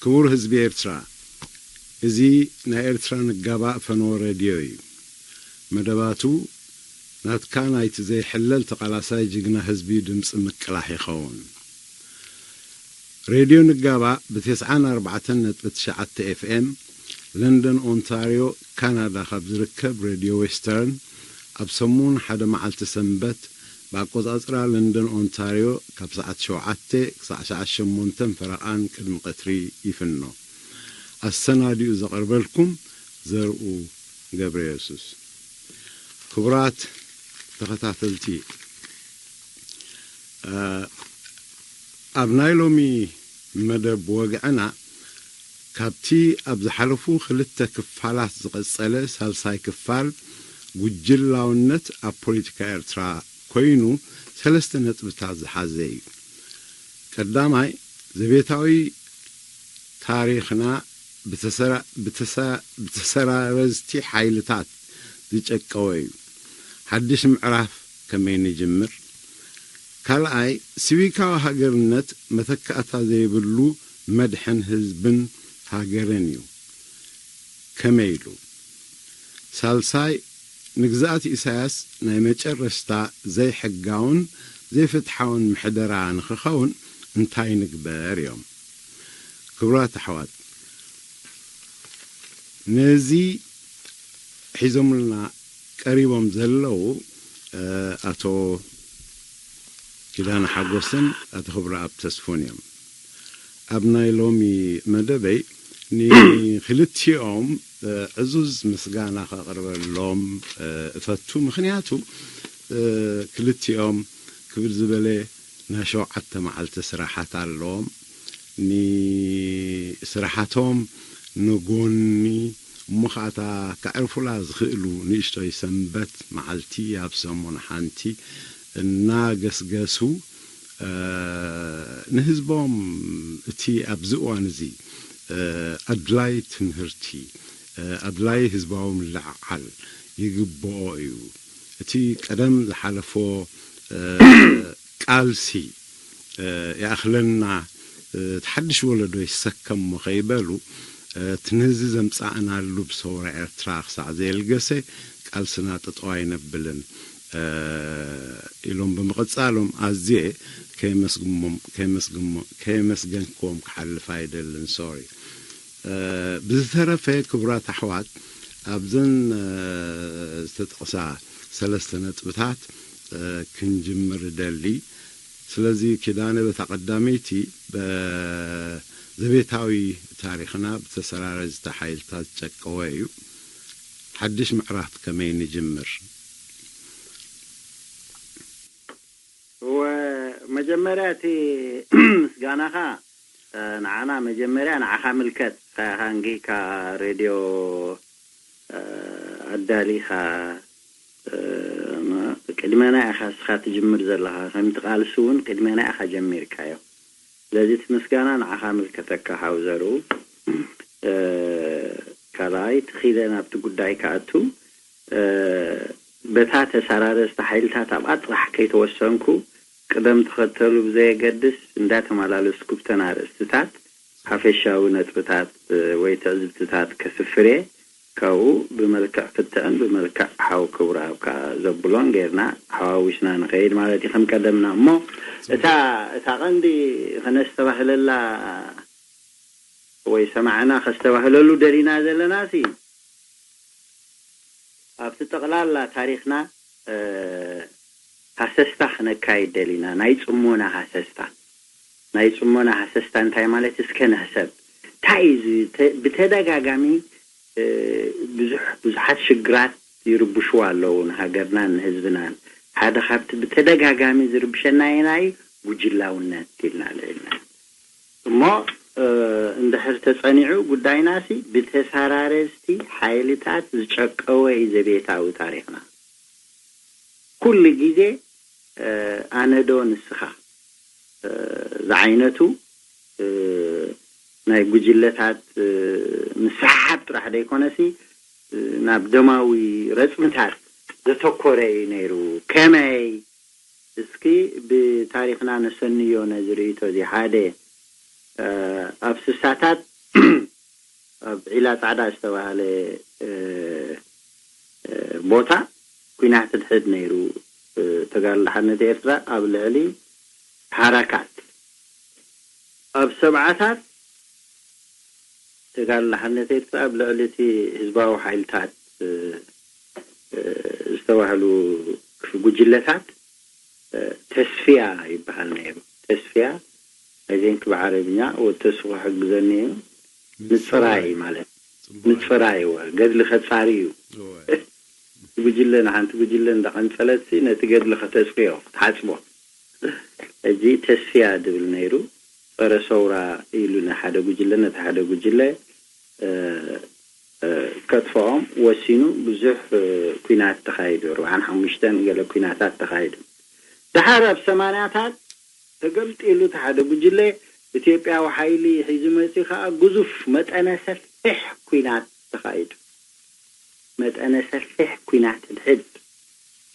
ክቡር ህዝቢ ኤርትራ፣ እዚ ናይ ኤርትራ ንጋባእ ፈነወ ሬድዮ እዩ። መደባቱ ናትካ ናይቲ ዘይሕለል ተቓላሳይ ጅግና ህዝቢ ድምጺ ምቅላሕ ይኸውን። ሬድዮ ንጋባእ ብ94.9 ኤፍኤም ለንደን ኦንታርዮ ካናዳ ካብ ዝርከብ ሬድዮ ዌስተርን ኣብ ሰሙን ሓደ መዓልቲ ሰንበት ብኣቆጻጽራ ለንደን ኦንታርዮ ካብ ሰዓት ሸውዓተ ክሳዕ ሰዓት ሸሞንተ ፈረቓን ቅድሚ ቀትሪ ይፍኖ። ኣሰናዲኡ ዘቕርበልኩም ዘርኡ ገብረየሱስ። ክቡራት ተኸታተልቲ፣ ኣብ ናይ ሎሚ መደብ ወግዕና ካብቲ ኣብ ዝሓለፉ ክልተ ክፋላት ዝቐጸለ ሳልሳይ ክፋል ጉጅላውነት ኣብ ፖለቲካ ኤርትራ ኮይኑ ሰለስተ ነጥብታት ዝሓዘ እዩ። ቀዳማይ፣ ዘቤታዊ ታሪኽና ብተሰራ- ብተሰ- ብተሰራረዝቲ ሓይልታት ዝጨቀወ እዩ። ሓድሽ ምዕራፍ ከመይ ንጅምር? ካልኣይ፣ ሲቪካዊ ሃገርነት መተካእታ ዘይብሉ መድሕን ህዝብን ሃገርን እዩ። ከመይ ኢሉ? ሳልሳይ፣ ንግዝኣት ኢሳያስ ናይ መጨረሽታ ዘይሕጋውን ዘይፍትሓውን ምሕደራ ንኽኸውን እንታይ ንግበር እዮም? ክቡራት ኣሕዋት፣ ነዚ ሒዞምልና ቀሪቦም ዘለዉ ኣቶ ኪዳነ ሓጎስን ኣቶ ክብረኣብ ተስፉን እዮም። ኣብ ናይ ሎሚ መደበይ ንክልቲኦም ዕዙዝ ምስጋና ከቕርበሎም እፈቱ። ምኽንያቱ ክልቲኦም ክብድ ዝበለ ናይ ሸውዓተ መዓልቲ ስራሓት ኣለዎም። ንስራሓቶም ንጎኒ እሞ ከኣታ ከዕርፉላ ዝኽእሉ ንእሽቶይ ሰንበት መዓልቲ ኣብ ሰሙን ሓንቲ እናገስገሱ ንህዝቦም እቲ ኣብዚ እዋን እዚ ኣድላይ ትምህርቲ፣ ኣድላይ ህዝባዊ ምልዕዓል ይግብኦ እዩ። እቲ ቀደም ዝሓለፎ ቃልሲ ይኣኽለና፣ እቲ ሓድሽ ወለዶ ይሰከሞ ከይበሉ፣ እቲ ነዚ ዘምጻእናሉ ብሰውራ ኤርትራ ክሳዕ ዘየልገሰ ቃልስና ጠጠው ኣይነብልን ኢሎም ብምቕጻሎም ኣዝየ ከየመስግሞም- ከየመስግሞ- ከየመስገንክዎም ክሓልፍ ኣይደልን። ሶሪ። ብዝተረፈ ክቡራት ኣሕዋት፣ ኣብዘን ዝተጠቕሳ ሰለስተ ነጥብታት ክንጅምር እደሊ። ስለዚ ኪዳነ በታ ቀዳመይቲ ዘቤታዊ ታሪኽና ብተሰራረዝቲ ሓይልታት ዝጨቀወ እዩ። ሓድሽ ምዕራፍ ከመይ ንጅምር? እወ፣ መጀመርያ እቲ ምስጋናኻ ንዓና መጀመርያ ንዓኻ ምልከት። ንስኻ ኢኻ እንግሂካ ሬድዮ ኣዳሊኻ፣ ቅድመና ኢኻ ንስኻ ትጅምር ዘለኻ። ከምቲ ቃልሲ እውን ቅድመና ኢኻ ጀሚርካዮ። ስለዚ እቲ ምስጋና ንዓኻ ምልከተካ ሓው ዘርኡ። ካልኣይ፣ እቲ ኺደ ናብቲ ጉዳይ ክኣቱ፣ በታ ተሰራረዝቲ ሓይልታት ኣብኣ ጥራሕ ከይተወሰንኩ፣ ቅደም ተኸተሉ ብዘየገድስ እንዳተመላለስኩ ብተን ኣርእስትታት ሓፈሻዊ ነጥብታት ወይ ትዕዝብትታት ከስፍር እየ። ካብኡ ብመልክዕ ክትዕን ብመልክዕ ሓው ክብረኣብ ከኣ ዘብሎን ጌርና ሓዋዊስና ንኸይድ ማለት እዩ ከም ቀደምና። እሞ እታ እታ ቀንዲ ከነስተባህለላ ወይ ሰማዕና ከስተባህለሉ ደሊና ዘለናሲ ኣብቲ ጠቕላላ ታሪኽና ሃሰስታ ክነካይድ ደሊና፣ ናይ ጽሞና ሃሰስታ። ናይ ጽሞና ሃሰስታ እንታይ ማለት እስከ ንሕሰብ። እንታይ እዩ እዚ? ብተደጋጋሚ ብዙሕ ብዙሓት ሽግራት ይርብሽዋ ኣለዉ ንሃገርናን ንህዝብናን። ሓደ ካብቲ ብተደጋጋሚ ዝርብሸና የናይ ጉጅላውነት ኢልና ልዕልና እሞ እንድሕር ተጸኒዑ ጉዳይናሲ ብተሰራረዝቲ ሓይልታት ዝጨቀወ እዩ ዘቤታዊ ታሪኽና። ኩሉ ግዜ ኣነዶ ንስኻ ዝዓይነቱ ናይ ጉጅለታት ምስሕሓብ ጥራሕ ዘይኮነሲ ናብ ደማዊ ረጽምታት ዘተኮረ እዩ ነይሩ። ከመይ? እስኪ ብታሪኽና ነሰንዮ ነዚ ርእይቶ እዚ። ሓደ ኣብ ስሳታት ዒላ ጻዕዳ ዝተባህለ ቦታ ኲናት ድሕድ ነይሩ። ተጋድሎ ሓርነት ኤርትራ ኣብ ልዕሊ ሓራካት ኣብ ሰብዓታት ተጋድሎ ሓርነት ኤርትራ ኣብ ልዕሊ እቲ ህዝባዊ ሓይልታት ዝተባህሉ ጉጅለታት ተስፍያ ይበሃል ነይሩ። ተስፍያ፣ I think፣ ብዓረብኛ ወተሱ ክሕግዘኒ እዩ። ምጽራይ ማለት ምጽራይ፣ እወ፣ ገድሊ ከጻሪ እዩ። ጉጅለ ንሓንቲ ጉጅለ እንዳቐንጸለት ነቲ ገድሊ ከተጽፍዮ፣ ክትሓጽቦ። እዚ ተስፍያ ድብል ነይሩ። ጸረ ሰውራ ኢሉ ንሓደ ጉጅለ፣ ነቲ ሓደ ጉጅለ ከጥፍኦም ወሲኑ። ብዙሕ ኲናት ተኻይዱ፣ ኣርባዓን ሓሙሽተን ገለ ኲናታት ተኻይዱ። ድሓር ኣብ ሰማንያታት ተገምጢሉ እቲ ሓደ ጉጅለ፣ ኢትዮጵያዊ ሓይሊ ሒዙ መፂኡ ከዓ ግዙፍ መጠነ ሰፊሕ ኲናት ተኻይዱ። መጠነ ሰፊሕ ኲናት ድሕድ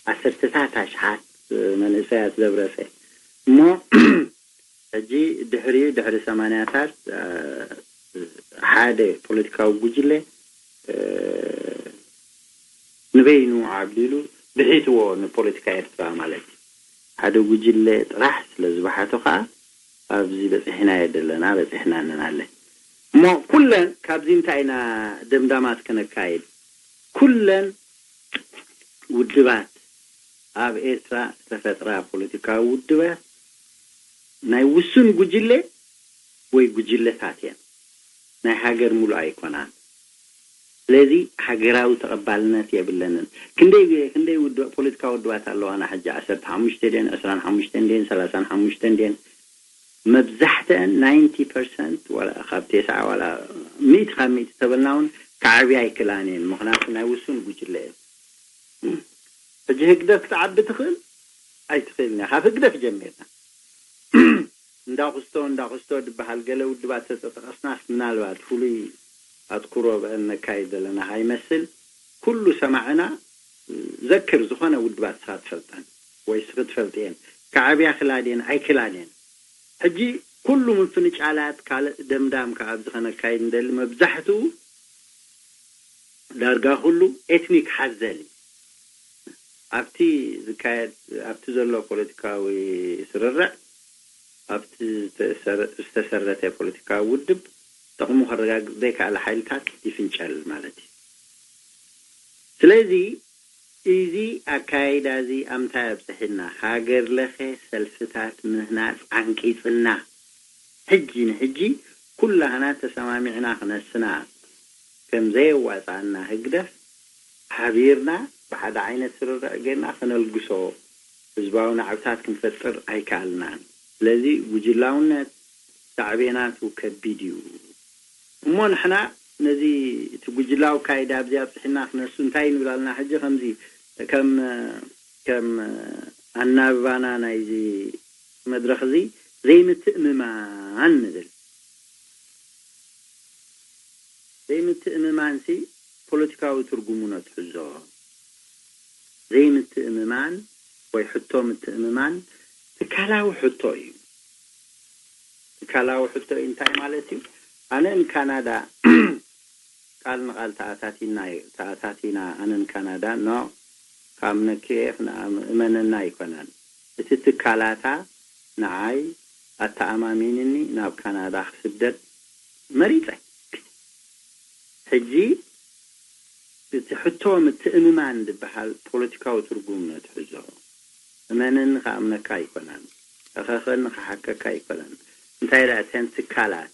ዓሰርተታት ኣሽሓት መንእሰያት ዘብረሰ እሞ ሕጂ ድሕሪኡ ድሕሪ ሰማንያታት ሓደ ፖለቲካዊ ጉጅለ ንበይኑ ዓብሊሉ ብሒትዎ ንፖለቲካ ኤርትራ ማለት እዩ። ሓደ ጉጅለ ጥራሕ ስለ ዝበሓቶ ከዓ ኣብዚ በፂሕናዮ ዘለና በፂሕናንን ኣለ እሞ ኩለን ካብዚ እንታይ ኢና ደምዳማት ከነካይድ ኩለን ውድባት ኣብ ኤርትራ ዝተፈጥራ ፖለቲካዊ ውድባት ናይ ውሱን ጉጅለ ወይ ጉጅለታት እየን። ናይ ሃገር ሙሉእ ኣይኮናን። ስለዚ ሃገራዊ ተቐባልነት የብለንን። ክንደይ ክንደይ ውድ ፖለቲካዊ ውድባት ኣለዋና ሕጂ ዓሰርተ ሓሙሽተ ድየን ዕስራን ሓሙሽተን ድየን ሰላሳን ሓሙሽተን ድየን መብዛሕተአን ናይንቲ ፐርሰንት ዋላ ካብ ቴስዓ ዋላ ሚእቲ ካብ ሚእቲ ተበልና እውን ክዓብያ ኣይክእላን እየን። ምኽንያቱ ናይ ውሱን ጉጅለ እየን። ሕጂ ህግደፍ ክትዓቢ ትኽእል ኣይትኽእልን እያ። ካብ ህግደፍ ጀሚርና እንዳኹስቶ እንዳኹስቶ ድበሃል ገለ ውድባት ተጠቀስናስ ምናልባት ፍሉይ ኣትኩሮ ብአን ነካይድ ዘለና ሃይመስል ኩሉ ሰማዕና ዘክር ዝኾነ ውድባት ስኻ ትፈልጠን ወይ ስኺ ትፈልጥየን ክዓብያ ክላድየን ኣይክላድየን ሕጂ ኩሉ ምፍንጫላት ካልእ ደምዳም ካብ ኣብዚ ከነካይድ እንደሊ መብዛሕትኡ ዳርጋ ኩሉ ኤትኒክ ሓዘል እዩ። ኣብቲ ዝካየድ ኣብቲ ዘሎ ፖለቲካዊ ስርርዕ ኣብቲ ዝተሰረተ ፖለቲካዊ ውድብ ጥቕሙ ከረጋግፅ ዘይከኣለ ሓይልታት ይፍንጨል ማለት እዩ። ስለዚ እዚ ኣካያይዳ እዚ ኣብ ምንታይ ኣብፅሕና? ሃገር ለኸ ሰልፍታት ምህናፅ ዓንቂፅና። ሕጂ ንሕጂ ኩላህና ተሰማሚዕና ክነስና ከም ዘየዋፅኣና ህግደፍ ሓቢርና ብሓደ ዓይነት ስርርዕ ጌርና ክነልግሶ ህዝባዊ ናዕብታት ክንፈጥር ኣይከኣልናን። ስለዚ ጉጅላውነት ሳዕቤናቱ ከቢድ እዩ። እሞ ንሕና ነዚ እቲ ጉጅላዊ ኣካይዳ ኣብዚ ኣብፅሕና ክነሱ እንታይ ንብል ኣለና? ሕጂ ከምዚ ከም ከም ኣናብባና ናይዚ መድረኽ እዚ ዘይምትእምማን ንብል። ዘይምትእምማን ሲ ፖለቲካዊ ትርጉሙ ነትሕዞ። ዘይምትእምማን ወይ ሕቶ ምትእምማን ትካላዊ ሕቶ እዩ። ትካላዊ ሕቶ እዩ እንታይ ማለት እዩ? ኣነ ንካናዳ ቃል ንቃል ተኣታቲና ተኣታቲና ኣነን ካናዳ ኖ ካብ ነክኤ እመነና ኣይኮነን እቲ ትካላታ ንዓይ ኣተኣማሚንኒ ናብ ካናዳ ክስደድ መሪፀ። ሕጂ እቲ ሕቶ ምትእምማን ዝበሃል ፖለቲካዊ ትርጉም ነትሕዞ። እመነኒ ክኣምነካ ኣይኮነን፣ እኸኸኒ ክሓከካ ኣይኮነን። እንታይ ደኣ እተን ትካላት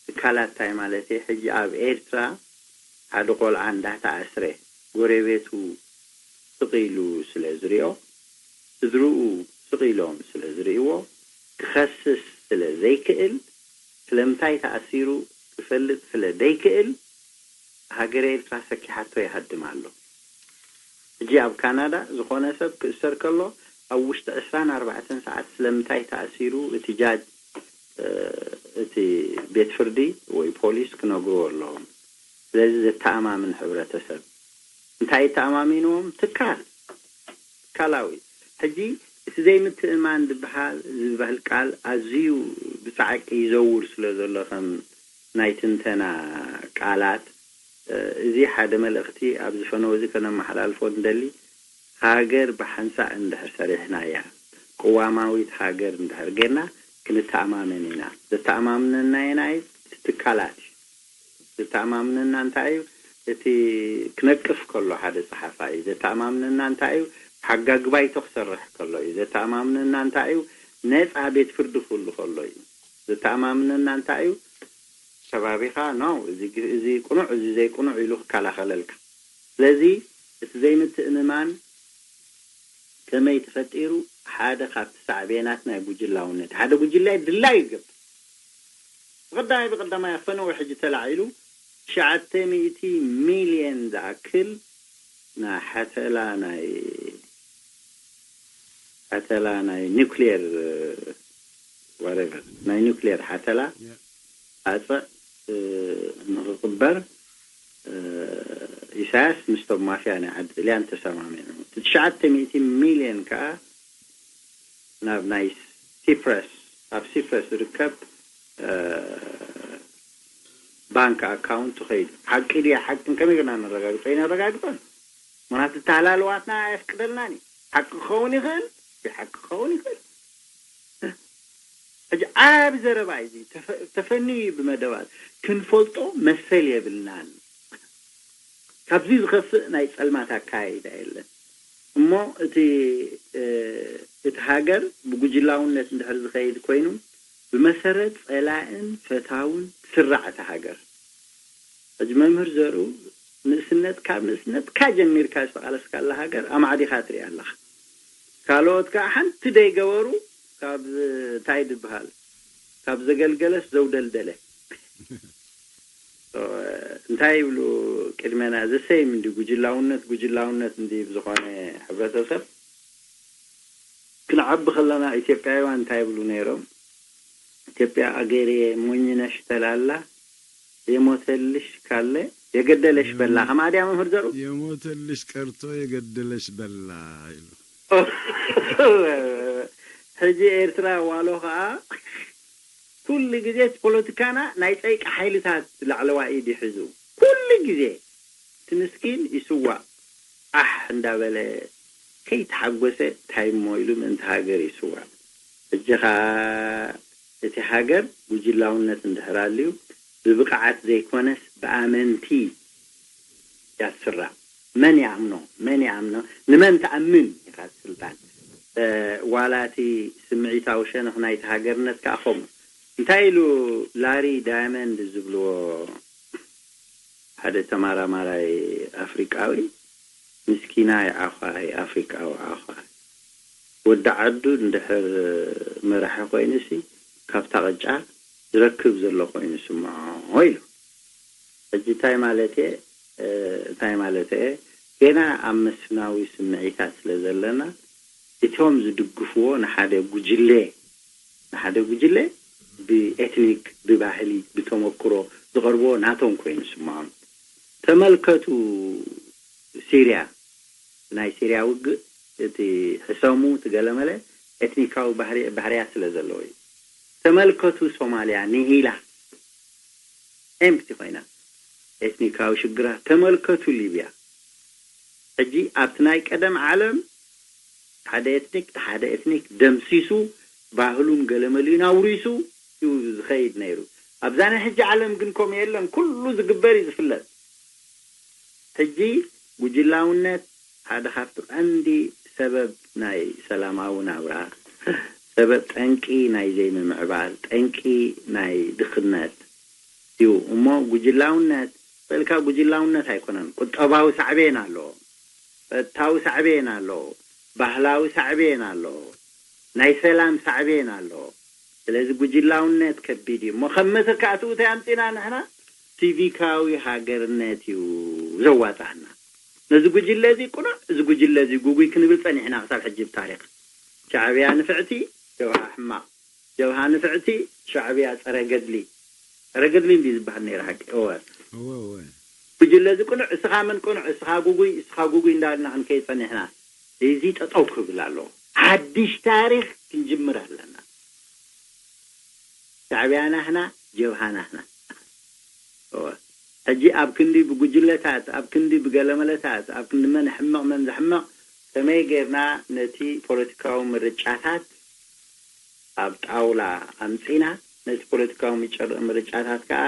ትካላት እንታይ ማለት እዩ? ሕጂ ኣብ ኤርትራ ሓደ ቆልዓ እንዳተኣስረ ጎረቤቱ ስቕ ኢሉ ስለ ዝሪኦ፣ ስድርኡ ስቕ ኢሎም ስለ ዝርእይዎ ክኸስስ ስለ ዘይክእል፣ ስለምንታይ ተኣሲሩ ክፈልጥ ስለ ዘይክእል፣ ሃገረ ኤርትራ ሰኪሓቶ ይሃድም ኣሎ። ሕጂ ኣብ ካናዳ ዝኾነ ሰብ ክእሰር ከሎ ኣብ ውሽጢ ዕስራን ኣርባዕተን ሰዓት ስለምንታይ ተኣሲሩ እቲ ጃጅ እቲ ቤት ፍርዲ ወይ ፖሊስ ክነግርዎ ኣለዎም። ስለዚ ዘተኣማምን ሕብረተሰብ እንታይ ተኣማሚንዎም ትካል ትካላዊ ሕጂ እቲ ዘይምትእማን ዝበሃል ዝበሃል ቃል ኣዝዩ ብጻዕቂ ይዘውር ስለ ዘሎ ከም ናይ ትንተና ቃላት። እዚ ሓደ መልእኽቲ ኣብዚ ፈነወ እዚ ከነመሓላልፎ እንደሊ፣ ሃገር ብሓንሳእ እንድሕር ሰሪሕናያ፣ ቅዋማዊት ሃገር እንድሕር ጌርና፣ ክንተኣማመን ኢና። ዘተኣማምነና የናይ? እቲ ትካላት እዩ። ዘተኣማምነና እንታይ እዩ? እቲ ክነቅፍ ከሎ ሓደ ጸሓፋይ እዩ። ዘተኣማምነና እንታይ እዩ? ሓጋጊ ባይቶ ክሰርሕ ከሎ እዩ። ዘተኣማምነና እንታይ እዩ? ነጻ ቤት ፍርዲ ክህሉ ከሎ እዩ። ዘተኣማምነና እንታይ እዩ? ከባቢኻ፣ ኖ፣ እዚ ግ-፣ እዚ ቅኑዕ፣ እዚ ዘይቅኑዕ ኢሉ ክከላኸለልካ። ስለዚ እቲ ዘይምትእምማን ከመይ ተፈጢሩ? ሓደ ካብቲ ሳዕቤናት ናይ ጉጅላውነት፣ ሓደ ጉጅለ ድላዩ ይገብር። ብቐዳማይ፣ ብቐዳማይ ኣብ ፈነወ ሕጂ ተላዒሉ ትሽዓተ ሚእቲ ሚልዮን ዝኣክል ናይ ሓተላ፣ ናይ ሓተላ ናይ ኒውክሊየር፣ ዋሬቨር፣ ናይ ኒውክሊየር ሓተላ Yeah. ኣጽዕ፣ እ፣ ንኽቕበር፣ እ፣ ኢሳያስ ምስቶም ማፍያ ናይ ዓዲ ጥልያን ተሰማሚዑ። እቲ ትሽዓተ ሚእቲ ሚልዮን ከኣ ናብ ናይ ሲፕረስ፣ ኣብ ሲፕረስ ዝርከብ፣ እ፣ ባንክ ኣካውንት ኸይዱ። ሓቂ ድያ ሓቅን ከመይ ጌርና ነረጋግጾ? ኣይነረጋግጾን። ምኽንያቱ ተሃላልዋትና ኣየፍቅደልናን እዩ። ሓቂ ክኸውን ይኽእል፣ ብሓቂ ክኸውን ይኽእል። ሕጂ ዓቢ ዘረባ እዩ እዚ። ተፈ-፣ ተፈንዩ እዩ ብመደባት። ክንፈልጦ መሰል የብልናን። ካብዚ ዝኸፍእ ናይ ጸልማት ኣካያይዳ የለን። እሞ እቲ፣ እ፣ እቲ ሃገር ብጉጅላውነት እንድሕር ዝኸይድ ኮይኑ፣ ብመሰረት ጸላእን ፈታውን ትስራዕ እታ ሃገር። ሕጂ መምህር ዘርኡ፣ ንእስነት፣ ካብ ንእስነትካ ጀሚርካ ዝተቓለስካላ ሃገር ኣማዕዲኻ ትሪኣ ኣለኻ። ካልኦት ከኣ ሓንቲ ደይገበሩ ካብ፣ እንታይ ድበሃል፣ ካብ ዘገልገለስ ዘውደልደለ። ሶ፣ እንታይ ይብሉ ቅድመና፣ ዘሰይም እንዲ ጉጅላውነት፣ ጉጅላውነት እንዲ ብዝኾነ ሕብረተሰብ ክንዓቢ ከለና ኢትዮጵያውያን እንታይ ይብሉ ነይሮም? ኢትዮጵያ ኣገሬ ሞኝነሽ ተላላ የሞተልሽ ካለ የገደለሽ በላ። ከማድያ መምህር ዘሩ? የሞተልሽ ቀርቶ የገደለሽ በላ ኢሉ። ሕጂ ኤርትራ ዋሎ ከኣ ኩሉ ግዜ እቲ ፖለቲካና ናይ ጸይቂ ሓይልታት ላዕለዋይ ኢድ ይሕዙ። ኩሉ ግዜ እቲ ምስኪን ይስዋእ። ኣሕ እንዳበለ ከይተሓጎሰ እንታይ እሞ ኢሉ ምእንቲ ሃገር ይስዋእ። ሕጂ ኸኣ እቲ ሃገር ጉጅላውነት እንድሕር ኣልዩ ብብቕዓት ዘይኮነስ ብኣመንቲ ያስራ። መን ይኣምኖ? መን ይኣምኖ? ንመን ትኣምን ኢኻ? ስልጣን፣ እ፣ ዋላ እቲ ስምዒታዊ ሸነኽ ናይቲ ሃገርነት ከኣ ከምኡ። እንታይ ኢሉ ላሪ ዳያመንድ ዝብልዎ ሓደ ተመራማራይ ኣፍሪቃዊ፣ "ምስኪናይ ዓዃይ፣ ኣፍሪቃዊ ዓዃይ፣ ወዲ ዓዱ እንድሕር መራሒ ኮይኑሲ ካብታ ቅጫ ዝረክብ ዘሎ ኮይኑ ይስምዖ" ኢሉ። ሕጂ እንታይ ማለት እየ? እ፣ እንታይ ማለት እየ? ገና ኣብ መስፍናዊ ስምዒታት ስለ ዘለና፣ እቶም ዝድግፍዎ ንሓደ ጉጅለ፣ ንሓደ ጉጅለ ብኤትኒክ፣ ብባህሊ፣ ብተመክሮ ዝቐርብዎ ናቶም ኮይኑ ይስምዖም። ተመልከቱ ሲርያ፣ ናይ ሲርያ ውግእ፣ እቲ ሕሰሙ፣ እቲ ገለመለ ኤትኒካዊ ባህሪ-፣ ባህርያት ስለ ዘለዎ እዩ። ተመልከቱ ሶማልያ፣ ንሂላ ኤምፕቲ ኮይና፣ ኤትኒካዊ ሽግራት። ተመልከቱ ሊብያ። ሕጂ ኣብቲ ናይ ቀደም ዓለም ሓደ ኤትኒክ፣ ሓደ ኤትኒክ ደምሲሱ፣ ባህሉን ገለመሊኡን ኣውሪሱ እዩ ዝኸይድ ነይሩ። ኣብዛ ናይ ሕጂ ዓለም ግን ከምኡ የለን፣ ኩሉ ዝግበር እዩ ዝፍለጥ። ሕጂ ጉጅላውነት ሓደ ካብቲ ቀንዲ ሰበብ ናይ ሰላማዊ ናብራ፣ ሰበብ ጠንቂ ናይ ዘይምምዕባል፣ ጠንቂ ናይ ድኽነት እዩ። እሞ ጉጅላውነት፣ ስእልካ ጉጅላውነት ኣይኮነን፣ ቁጠባዊ ሳዕቤን ኣለዎ፣ ጸጥታዊ ሳዕቤን ኣለዎ፣ ባህላዊ ሳዕቤን ኣለዎ፣ ናይ ሰላም ሳዕቤን ኣለዎ። ስለዚ ጉጅላውነት ከቢድ እዩ። እሞ ከም መተካእትኡ እንታይ ኣምጺና ንሕና? ሲቪካዊ ሃገርነት እዩ ዘዋጻና። ነዚ ጉጅለ እዚ ቅኑዕ፣ እዚ ጉጅለ እዚ ጉጉይ ክንብል ጸኒሕና ክሳብ ሕጂ ብታሪኽ። ሻዕብያ ንፍዕቲ፣ ጀብሃ ሕማቕ። ጀብሃ ንፍዕቲ፣ ሻዕብያ ጸረ ገድሊ። ጸረ ገድሊ እንዲ ዝበሃል ነይሩ ሓቂ። እወ። እወ፣ እወ። ጉጅለ እዚ ቅኑዕ፣ እስኻ መን ቅኑዕ፣ እስኻ ጉጉይ፣ እስኻ ጉጉይ እንዳልና ክንከይድ ጸኒሕና። እዚ ጠጠው ክብል ኣለዎ። ሓድሽ ታሪኽ ክንጅምር ኣለና። ሻዕብያ ናህና፣ ጀብሃ ናህና። እወ። ሕጂ ኣብ ክንዲ ብጉጅለታት፣ ኣብ ክንዲ ብገለመለታት፣ ኣብ ክንዲ መን ሕመቕ መን ዘሕመቕ፣ ከመይ ጌርና ነቲ ፖለቲካዊ ምርጫታት ኣብ ጣውላ ኣምጺና፣ ነቲ ፖለቲካዊ ምጭር- ምርጫታት ከኣ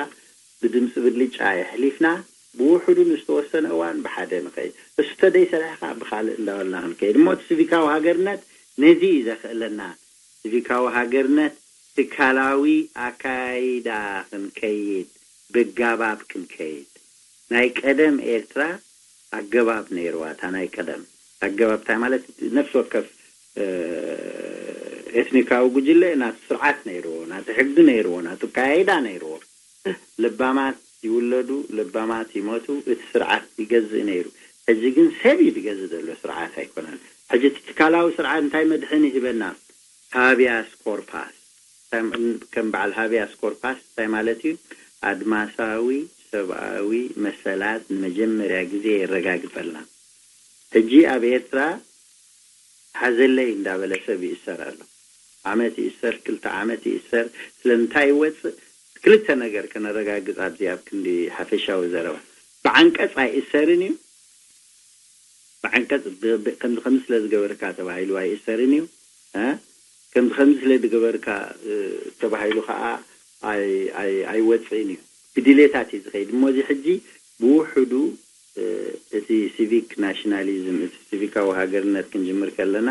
ብድምፂ ብልጫ የሕሊፍና፣ ብውሕዱ ንዝተወሰነ እዋን ብሓደ ንኸይድ፣ እሱ ተደይሰርሐ ከኣ ብኻልእ እንዳበልና ክንከይድ እሞ እቲ ሲቪካዊ ሃገርነት ነዚ እዩ ዘኽእለና። ሲቪካዊ ሃገርነት ትካላዊ ኣካይዳ ክንከይድ፣ ብጋባብ ክንከይድ። ናይ ቀደም ኤርትራ ኣገባብ ነይርዋ። እታ ናይ ቀደም ኣገባብ እንታይ ማለት? ነፍሲ ወከፍ ኤትኒካዊ ጉጅለ ናቱ ስርዓት ነይርዎ፣ ናቱ ሕጊ ነይርዎ፣ ናቱ ኣካያይዳ ነይርዎ። ለባማት ይውለዱ፣ ለባማት ይሞቱ፣ እቲ ስርዓት ይገዝእ ነይሩ። ሕጂ ግን ሰብ እዩ ዝገዝእ ዘሎ፣ ስርዓት ኣይኮነን። ሕጂ እቲ ትካላዊ ስርዓት እንታይ መድሕን ይህበና? ሃቢያስ ኮርፓስ። ከም በዓል ሃቢያስ ኮርፓስ እንታይ ማለት እዩ? ኣድማሳዊ ሰብኣዊ መሰላት ንመጀመርያ ግዜ የረጋግጸልና። ሕጂ ኣብ ኤርትራ ሓዘለይ እንዳበለ ሰብ ይእሰር ኣሎ። ዓመት ይእሰር፣ ክልተ ዓመት ይእሰር። ስለምንታይ ይወፅእ? ክልተ ነገር ከነረጋግፅ ኣብዚ ኣብ ክንዲ ሓፈሻዊ ዘረባ። ብዓንቀፅ ኣይእሰርን እዩ። ብዓንቀፅ ብ- ብ- ከምዚ ከምዚ ስለ ዝገበርካ ተባሂሉ ኣይእሰርን እዩ። እ? ከምዚ ከምዚ ስለ ዝገበርካ እ፣ ተባሂሉ ከዓ ኣይ- ኣይ- ኣይወፅእን እዩ። ብድሌታት እዩ ዝኸይድ። እሞ እዚ ሕጂ ብውሕዱ እ፣ እቲ ሲቪክ ናሽናሊዝም፣ እቲ ሲቪካዊ ሃገርነት ክንጅምር ከለና፣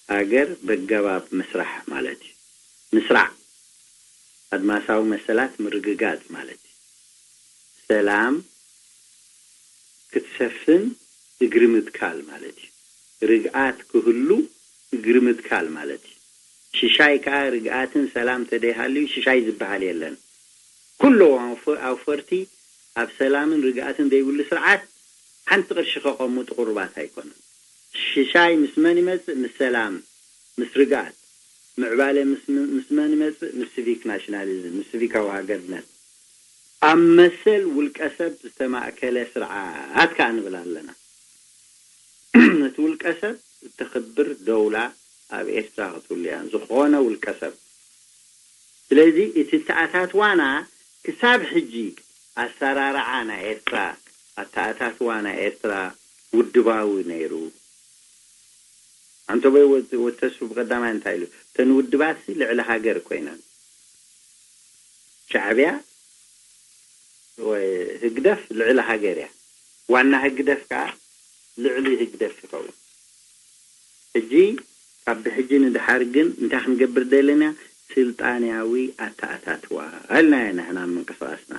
ሃገር በገባብ ምስራሕ ማለት እዩ። ምስራዕ፣ ኣድማሳዊ መሰላት ምርግጋጽ ማለት እዩ። ሰላም ክትሰፍን እግሪ ምትካል ማለት እዩ። ርግኣት ክህሉ እግሪ ምትካል ማለት እዩ። ሽሻይ ከኣ ርግኣትን ሰላም ተደይሃልዩ ሽሻይ ዝበሃል የለን። ኩሎ ኣውፈርቲ ኣብ ሰላምን ርግኣትን ዘይብሉ ስርዓት ሓንቲ ቅርሺ ከቐምጡ ቁሩባት ኣይኮኑን። ሽሻይ ምስ መን ይመጽእ? ምስ ሰላም፣ ምስ ርግኣት። ምዕባለ ምስ ም- ምስ መን ይመጽእ? ምስ ሲቪክ ናሽናሊዝም፣ ምስ ሲቪካዊ ሃገርነት። ኣብ መሰል ውልቀ ሰብ ዝተማእከለ ስርዓት ከኣ ንብል ኣለና። ነቲ ውልቀ ሰብ እተኽብር ደውላ ኣብ ኤርትራ ክትህሉ እያ፣ ዝኾነ ውልቀ ሰብ። ስለዚ እቲ ኣተኣታትዋና ክሳብ ሕጂ፣ ኣሰራርዓ ናይ ኤርትራ፣ ኣተኣታትዋ ናይ ኤርትራ ውድባዊ ነይሩ። ኣንቶበይ ወተሱ ብቐዳማይ እንታይ ኢሉ? እተን ውድባት ልዕሊ ሃገር ኮይነን፣ ሻዕብያ ወይ ህግደፍ ልዕሊ ሃገር እያ። ዋና ህግደፍ ከዓ ልዕሊ ህግደፍ ይኸውን። ሕጂ ካብ ብሕጂ ንድሓር ግን እንታይ ክንገብር ደለና? ስልጣንያዊ ኣተኣታትዋ ኣልናዮ ንሕና ምንቅስቃስና።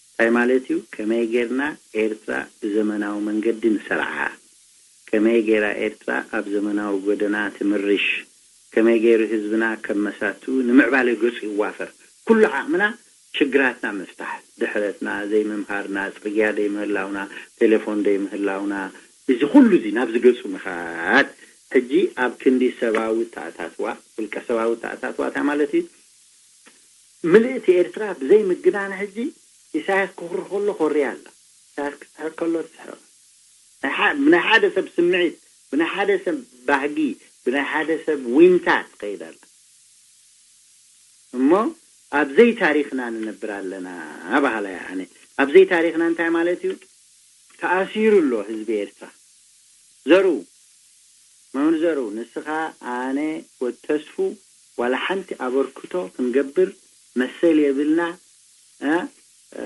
እንታይ ማለት እዩ? ከመይ ጌርና ኤርትራ ብዘመናዊ መንገዲ ንሰርዓ? ከመይ ጌራ ኤርትራ ኣብ ዘመናዊ ጎደና ትምርሽ? ከመይ ገይሩ ህዝብና ከም መሳቱ ንምዕባለ ገጹ ይዋፈር? ኩሉ ዓቕምና ሽግራትና ምፍታሕ፣ ድሕረትና፣ ዘይምምሃርና፣ ጽርግያ ደይምህላውና፣ ቴሌፎን ደይምህላውና፣ እዚ ኩሉ እዚ ናብዚ ገጹ ምኻድ። ሕጂ ኣብ ክንዲ ሰባዊ ተኣታትዋ፣ ውልቀ ሰባዊ ተኣታትዋ እንታይ ማለት እዩ? ምልእቲ ኤርትራ ብዘይ ምግናን ሕጂ ኢሳያስ ክኹሪ ከሎ ኮርያ ኣላ። ኢሳያስ ክስሕቅ ከሎ ትስሕቅ። ናይ ሓ- ብናይ ሓደ ሰብ ስምዒት፣ ብናይ ሓደ ሰብ ባህጊ፣ ብናይ ሓደ ሰብ ዊንታ ትኸይድ ኣላ። እሞ ኣብ ዘይታሪኽና ንነብር ኣለና በሃላይ ኣነ። ኣብ ዘይታሪኽና እንታይ ማለት እዩ? ተኣሲሩ ኣሎ ህዝቢ ኤርትራ። ዘሩ መምህር ዘሩ፣ ንስኻ፣ ኣነ፣ ወተስፉ ዋላ ሓንቲ ኣበርክቶ ክንገብር መሰል የብልና፣ እ፣ እ፣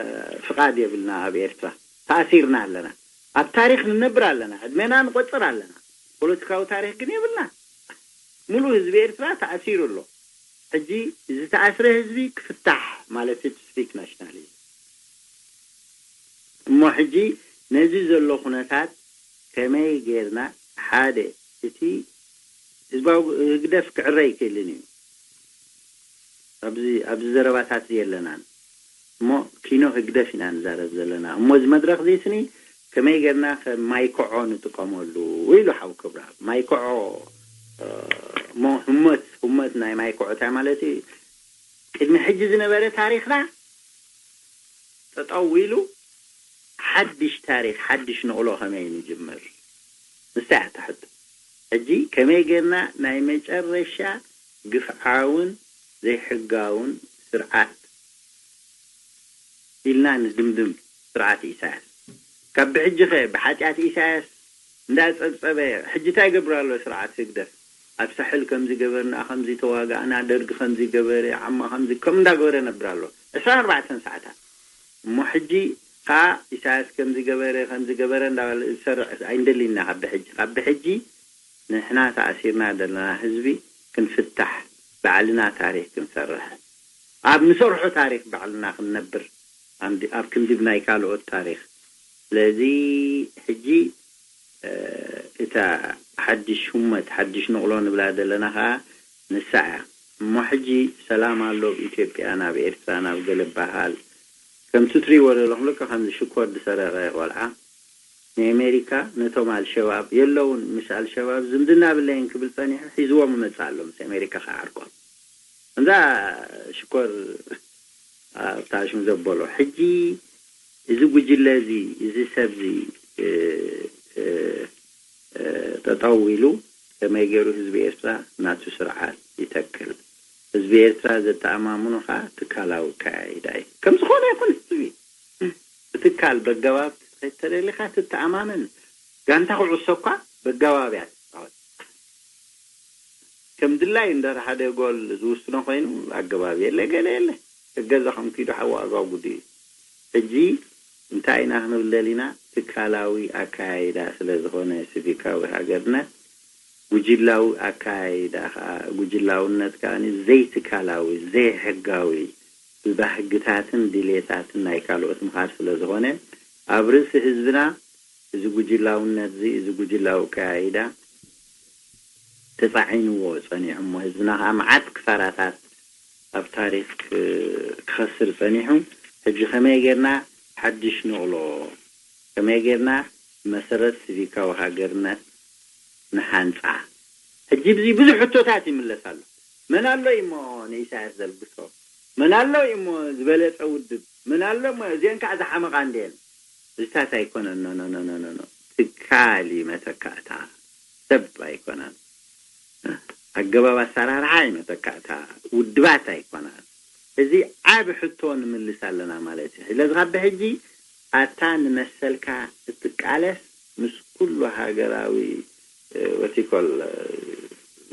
ፍቓድ የብልና። ኣብ ኤርትራ ተኣሲርና ኣለና። ኣብ ታሪኽ ንነብር ኣለና። ዕድሜና ንቆጽር ኣለና። ፖለቲካዊ ታሪኽ ግን የብልና። ሙሉእ ህዝቢ ኤርትራ ተኣሲሩ ኣሎ። ሕጂ ዝተኣስረ ህዝቢ ክፍታሕ ማለት እዩ፣ ስፒክ ናሽናሊዝም። እሞ ሕጂ ነዚ ዘሎ ኩነታት ከመይ ጌርና ሓደ፣ እቲ ህዝባዊ ህግደፍ ክዕረ ኣይክእልን እዩ። ኣብዚ ኣብዚ ዘረባታት እዚ የለናን። እሞ ኪኖ ህግደፍ ኢና ንዛረብ ዘለና። እሞ እዚ መድረኽ እዚ ስኒ ከመይ ጌርና ከም ማይክዖ ንጥቀመሉ ኢሉ ሓው ክብራ። ማይክዖ፣ እ፣ እሞ ህሞት፣ ህሞት ናይ ማይክዖ እንታይ ማለት እዩ? ቅድሚ ሕጂ ዝነበረ ታሪኽና ጠጠው ኢሉ ሓድሽ ታሪኽ፣ ሓድሽ ንቕሎ ከመይ ንጅምር? ንሳ እያ እታ ሕቶ። ሕጂ ከመይ ጌርና ናይ መጨረሻ ግፍዓውን ዘይሕጋውን ስርዓት ኢልና ንድምድም? ስርዓት ኢሳያስ። ካብ ብሕጂ ኸ ብሓጢኣት ኢሳያስ እንዳጸብጸበ፣ ሕጂ እንታይ ይገብር ኣሎ ስርዓት ህግደፍ? ኣብ ሳሕል ከምዚ ገበርና፣ ከምዚ ተዋጋእና፣ ደርጊ ከምዚ ገበረ፣ ዓማ ከምዚ ከም እንዳገበረ ነብር ኣሎ ዕስራን ኣርባዕተን ሰዓታት። እሞ ሕጂ ከኣ ኢሳያስ ከምዚ ገበረ፣ ከምዚ ገበረ እንዳበለ ዝሰርዕ ኣይንደሊና። ካብ ብሕጂ፣ ካብ ብሕጂ ንሕና ተኣሲርና ዘለና ህዝቢ ክንፍታሕ፣ ባዕልና ታሪኽ ክንሰርሕ፣ ኣብ ንሰርሖ ታሪኽ ባዕልና ክንነብር፣ ኣንዲ-፣ ኣብ ክንዲ ብናይ ካልኦት ታሪኽ። ስለዚ ሕጂ፣ እ፣ እታ ሓድሽ ህሞት፣ ሓድሽ ንቕሎ ንብላ ዘለና ኸኣ ንሳ እያ። እሞ ሕጂ ሰላም ኣሎ ኣብ ኢትዮጵያ፣ ናብ ኤርትራ፣ ናብ ገለ በሃል። ከምቲ ትሪእዎ ዘለኹም፣ ልክዕ ከምዚ ሽኮር ዝሰረቐ ቆልዓ፣ ንኣሜሪካ ነቶም ኣልሸባብ የለውን፣ ምስ ኣልሸባብ ዝምድና ብለይን ክብል ጸኒሑ፣ ሒዝዎም ይመጽእ ኣሎ፣ ምስ ኣሜሪካ ክዓርቆም። እንዛ ሽኮር ኣብታ ሽም ዘበሎ። ሕጂ እዚ ጉጅለ እዚ፣ እዚ ሰብ እዚ፣ እ፣ እ፣ እ፣ ጠጠው ኢሉ ከመይ ገይሩ ህዝቢ ኤርትራ ናቱ ስርዓት ይተክል? ህዝቢ ኤርትራ ዘተኣማምኖ ኸኣ ትካላዊ ኣካያይዳ እዩ። ከም ዝኾነ ይኹን ህዝቢ ብትካል በገባብ ክትከይድ ተደሊኻ ትተኣማመን። ጋንታ ኩዕሶ እኳ በገባብ እያ ትጻወት። ከም ድላይ እንድሕር ሓደ ጎል ዝውስኖ ኮይኑ ኣገባብ የለ፣ ገለ የለ። ገዛ ከም ኪዱ ሓዊ ኣጓጉዱ እዩ። ሕጂ እንታይ ኢና ክንብል ደሊና? ትካላዊ ኣካያይዳ ስለ ዝኾነ ሲቪካዊ ሃገርነት፣ ጉጅላዊ ኣካያይዳ ከኣ፣ ጉጅላውነት ከኣ ዘይትካላዊ፣ ዘይሕጋዊ፣ ብባህግታትን ድሌታትን ናይ ካልኦት ምኻድ ስለ ዝኾነ፣ ኣብ ርእሲ ህዝብና እዚ ጉጅላውነት እዚ፣ እዚ ጉጅላዊ ኣካያይዳ ተጻዒንዎ ጸኒሑ እሞ ህዝብና ከኣ መዓት ክሳራታት ኣብ ታሪኽ ክ-፣ ክኸስር ጸኒሑ። ሕጂ ከመይ ጌርና ሓድሽ ንቕሎ፣ ከመይ ጌርና መሰረት ሲቪካዊ ሃገርነት ንሓንጻ? ሕጂ ብዚ ብዙሕ ሕቶታት ይምለስ ኣሎ። መን ኣሎ እሞ ንኢሳያስ ዘልግሶ? መን ኣሎ እሞ ዝበለጸ ውድብ? መን ኣሎ እሞ እዚአን ከዓ ዝሓመቓ እንድየን? እዚታት ኣይኮነን። ኖ፣ ኖ፣ ኖ፣ ኖ፣ ኖ፣ ኖ። ትካል እዩ መተካእታ። ሰብ ኣይኮነን። ኣገባብ ኣሰራርሓ እዩ መተካእታ። ውድባት ኣይኮነን። እዚ ዓቢ ሕቶ ንምልስ ኣለና ማለት እዩ። ስለዚ ካብ ብሕጂ ኣታ ንመሰልካ እትቃለስ ምስ ኩሉ ሃገራዊ፣ እ፣ ወቲኮል፣ እ፣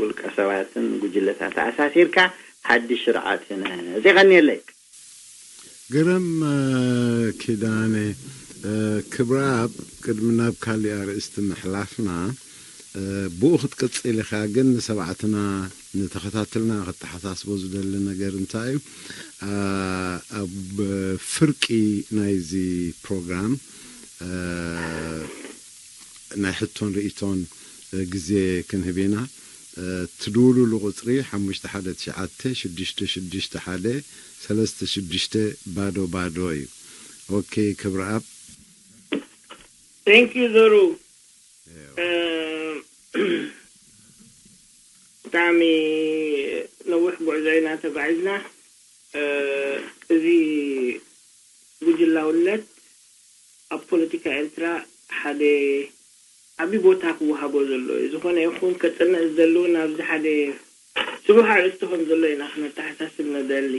ውልቀ ሰባትን ጉጅለታት ተኣሳሲርካ ሓድሽ ስርዓት ህነጽ። የቐንየለይ። ግርም፣ እ፣ ኪዳነ፣ እ፣ ክብረኣብ፣ ቅድሚ ናብ ካሊእ ኣርእስቲ ምሕላፍና፣ እ፣ ብኡ ክትቅጽል ኢኻ፣ ግን ንሰማዕትና ንተኸታተልና ከተሓሳስቦ ዝደሊ ነገር እንታይ እዩ? እ፣ ኣብ ፍርቂ ናይዚ ፕሮግራም፣ እ፣ ናይ ሕቶን ርእይቶን፣ እ፣ ግዜ ክንህብ ኢና። እ፣ ትድውሉሉ ቁጽሪ ሓሙሽተ ሓደ ትሽዓተ ሽዱሽተ ሽዱሽተ ሓደ ሰለስተ ሽዱሽተ ባዶ ባዶ እዩ። ኦኬ፣ ክብረኣብ። Thank you ዘሩ። እ፣ ብጣዕሚ ነዊሕ ጉዕዞ ኢና ተጓዒዝና። እ፣ እዚ ጉጅላውነት ኣብ ፖለቲካ ኤርትራ ሓደ ዓቢ ቦታ ክወሃቦ ዘሎ እዩ። ዝኾነ ይኹን ከጽንዕ ዝደሊ እውን ኣብዚ ሓደ ስቡሕ ኣርእስቲ ከም ዘሎ ኢና ክነተሓሳስብ ንደሊ።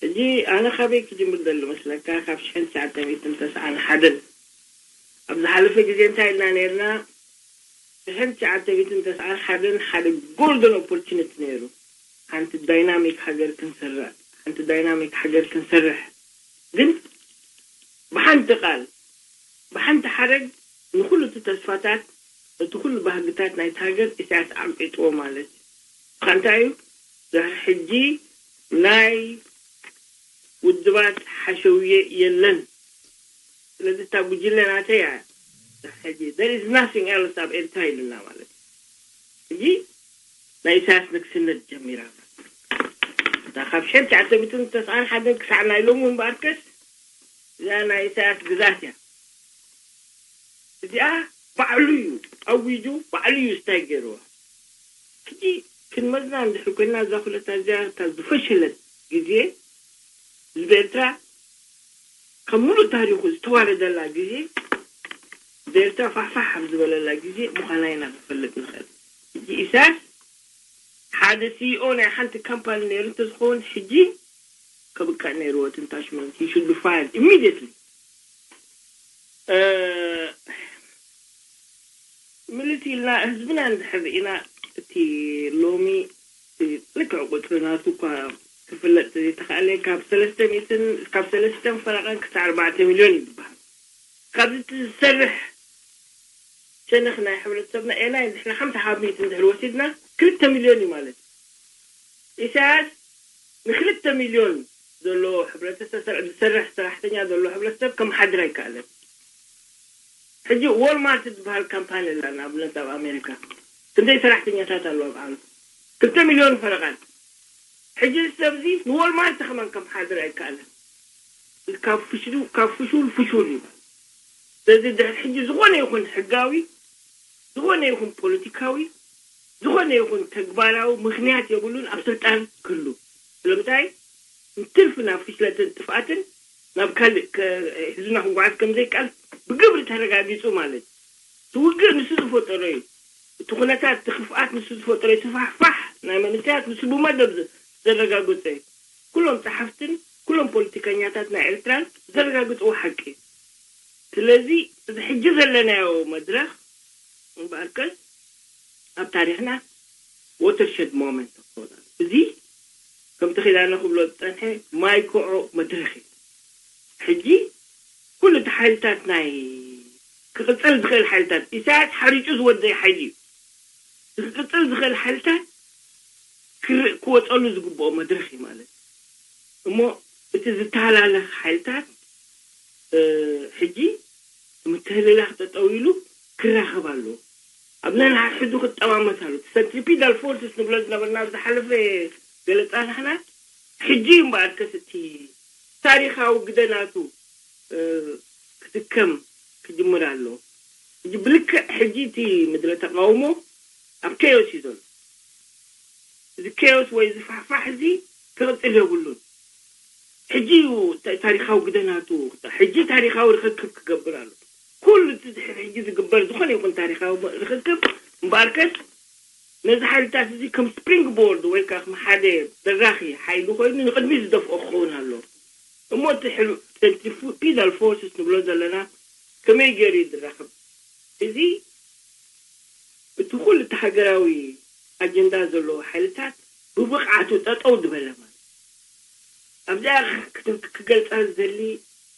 ሕጂ ኣነ ካበይ ክጅምር ደሊ መስለካ? ካብ ሽሕን ትሽዓተ ሚእትን ተስዓን ሓደን ኣብ ዝሓለፈ ግዜ እንታይ ኢልና ነይርና? ሽሕን ትሽዓተ ሚእትን ተስዓን ሓደን ሓደ ጎልደን ኦፖርቹኒቲ ነይሩ። ሓንቲ ዳይናሚክ ሃገር ክንሰርዕ፣ ሓንቲ ዳይናሚክ ሃገር ክንሰርሕ። ግን ብሓንቲ ቃል፣ ብሓንቲ ሓረግ ንኹሉ እቲ ተስፋታት፣ እቲ ኩሉ ባህግታት ናይቲ ሃገር ኢሳያስ ዓቂጥዎ ማለት እዩ። እንታይ እዩ? ድሕሪ ሕጂ ናይ ውድባት ሓሸውየ የለን። ስለዚ እታ ጉጅለ ናተይ እያ። ድሕሪ ሕጂ there is nothing else ኣብ ኤርትራ ኢሉና ማለት እዩ። ሕጂ ናይ ኢሳያስ ንግስነት ጀሚራ። እታ ካብ ሽሕን ትሽዓተ ሚእትን ተስዓን ሓደን ክሳዕ ናይ ሎሚ እውን በኣርከስ እዚኣ ናይ ኢሳያስ ግዛት እያ። እዚኣ ባዕሉ እዩ ኣዊጁ፣ ባዕሉ እዩ ስታይ ገይርዋ። ሕጂ ክንመዝና እንድሕር ኮይና እዛ ኩለታ እዚኣ እታ ዝፈሸለት ግዜ ህዝቢ ኤርትራ ካብ ሙሉእ ታሪኹ ዝተዋረደላ ግዜ፣ ብኤርትራ ፋሕፋሕ ኣብ ዝበለላ ግዜ ምዃና ኢና ክንፈልጥ ንኽእል። ሕጂ ኢሳያስ ሓደ ሲኢኦ ናይ ሓንቲ ካምፓኒ ነይሩ እንተዝኸውን፣ ሕጂ ከብቅዕ ነይርዎ እቲ ታሽመንት። He should be fired immediately። ምልስ ኢልና ህዝብና እንድሕር ርኢና፣ እቲ ሎሚ ልክዕ ቁፅሪ ናቱ እኳ ክፍለጥ ዘይተኽኣለ፣ ካብ ሰለስተ ሚእትን ካብ ሰለስተን ፈረቓን ክሳዕ ኣርባዕተ ሚልዮን እዩ ዝበሃል። ካብዚ እቲ ዝሰርሕ ሸነኽ ናይ ሕብረተሰብና ኤላይ ንሕና ሓምሳ ካብ ሚእቲ እንድሕር ወሲድና ክልተ ሚልዮን እዩ ማለት እዩ። ኢሳያስ ንክልተ ሚልዮን ዘለዎ ሕብረተሰብ፣ ዝሰርሕ ሰራሕተኛ ዘለዎ ሕብረተሰብ ከመሓድር ኣይከኣለን። ሕጂ ዎልማርት ዝበሃል ካምፓኒ ኣላ ንኣብነት ኣብ ኣሜሪካ፣ ክንደይ ሰራሕተኛታት ኣለዋ ብዓሉ? ክልተ ሚልዮን ፈረቓን። ሕጂ እዚ ሰብ እዚ ንዎልማርት ከማን ከመሓድር ኣይከኣለን። ካብ ፍሽሉ ካብ ፍሹል ፍሹል እዩ። ስለዚ ድሕሪ ሕጂ ዝኾነ ይኹን ሕጋዊ፣ ዝኾነ ይኹን ፖለቲካዊ፣ ዝኾነ ይኹን ተግባራዊ ምኽንያት የብሉን ኣብ ስልጣን ክህሉ። ስለምንታይ? ንትርፊ ናብ ፍሽለትን ጥፍኣትን ናብ ካልእ ከ- ህዝብና ክጓዓዝ ከም ዘይቃል ብግብሪ ተረጋጊጹ ማለት እዩ። እቲ ውግእ ንሱ ዝፈጠሮ እዩ። እቲ ኩነታት፣ እቲ ክፍኣት ንሱ ዝፈጠሮ እዩ። እቲ ፋሕፋሕ ናይ መንእሰያት ንሱ ብመደብ ዘ- ዘረጋገጸ እዩ። ኩሎም ጸሓፍትን ኩሎም ፖለቲከኛታት ናይ ኤርትራን ዘረጋግጽዎ ሓቂ እዩ። ስለዚ እዚ ሕጂ ዘለናዮ መድረኽ እምበኣርከስ ኣብ ታሪኽና ወተርሸድ ሞመንት ክኸውን ኣለዎ። እዚ ከምቲ ኪዳነ ክብሎ ዝጸንሐ ማይ ክዖ መድረኽ እዩ። ሕጂ ኩሉ እቲ ሓይልታት ናይ ክቕጽል ዝኽእል ሓይልታት፣ ኢሳያስ ሓሪጩ ዝወደየ ሓይሊ እዩ። ክቕጽል ዝኽእል ሓይልታት ክር- ክወጸሉ ዝግብኦ መድረኽ እዩ ማለት እዩ። እሞ እቲ ዝተሃላለኸ ሓይልታት እ፣ ሕጂ ምትህልላኽ ጠጠው ኢሉ ክራኸብ ኣለዎ። ኣብ ነንሓድሕዱ ክጠማመት ኣሎ። እቲ ሰንትሪፒዳል ፎርስስ ንብሎ ዝነበርና ኣብ ዝሓለፈ ገለጻ ናሕና፣ ሕጂ እዩ እምበኣርከስ እቲ ታሪኻዊ ግደ ናቱ እ፣ ክትከም ክጅምር ኣለዎ። ሕጂ ብልክዕ ሕጂ እቲ ምድረ ተቃውሞ ኣብ ኬዮስ እዩ ዘሎ። እዚ ኬዮስ ወይ እዚ ፋሕፋሕ እዚ ክቕጽል የብሉን። ሕጂ እዩ ታ- ታሪኻዊ ግደ ናቱ ክተ- ሕጂ ታሪኻዊ ርክክብ ክገብር ኣሎ። ኩሉ እቲ ድሕሪ ሕጂ ዝግበር ዝኾነ ይኹን ታሪኻዊ ርክክብ እምበኣርከስ ነዚ ሓይልታት እዚ ከም ስፕሪንግ ቦርድ ወይ ከዓ ከም ሓደ ደራኺ ሓይሊ ኮይኑ ንቕድሚት ዝደፍኦ ክኸውን ኣሎ። እሞ እቲ ሕል- ሰንትሪፊዳል ፎርስስ ንብሎ ዘለና ከመይ ገይሩ እዩ ዝራኸብ? እዚ እቲ ኩሉ እቲ ሃገራዊ ኣጀንዳ ዘለዎ ሓይልታት ብብቕዓቱ ጠጠው ዝበለ ማለት ኣብዚኣ ክገልፃ ዝደሊ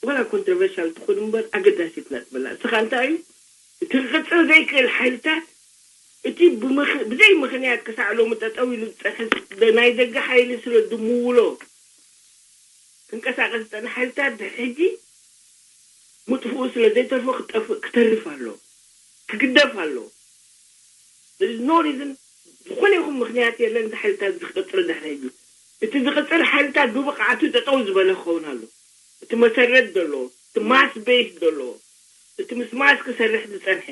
ዋላ ኮንትሮቨርሻል ትኹን እምበር ኣገዳሲት ነጥብና እስኻ እንታይ እዩ እቲ ክቅፅል ዘይክእል ሓይልታት እቲ ብዘይ ምኽንያት ክሳዕ ሎሚ ጠጠው ኢሉ ዝፀንሐ ናይ ደገ ሓይሊ ስለ ድምውሎ ክንቀሳቀስ ዝፀንሐ ሓይልታት ድሕጂ ምጥፍኡ ስለ ዘይተርፎ ክጠፍእ ክተርፍ ኣሎ ክግደፍ ኣሎ። ኖ ሪዝን ዝኾነ ይኹን ምኽንያት የለን። እዚ ሓይልታት እዚ ክቅፅል ድሕሪ ሕጂ እቲ ዝቅፅል ሓይልታት ብብቕዓቱ ጠጠው ዝበለ ክኸውን ኣሎ። እቲ መሰረት ዘለዎ እቲ ማስ ቤስ ዘለዎ እቲ ምስ ማስ ክሰርሕ ዝፀንሐ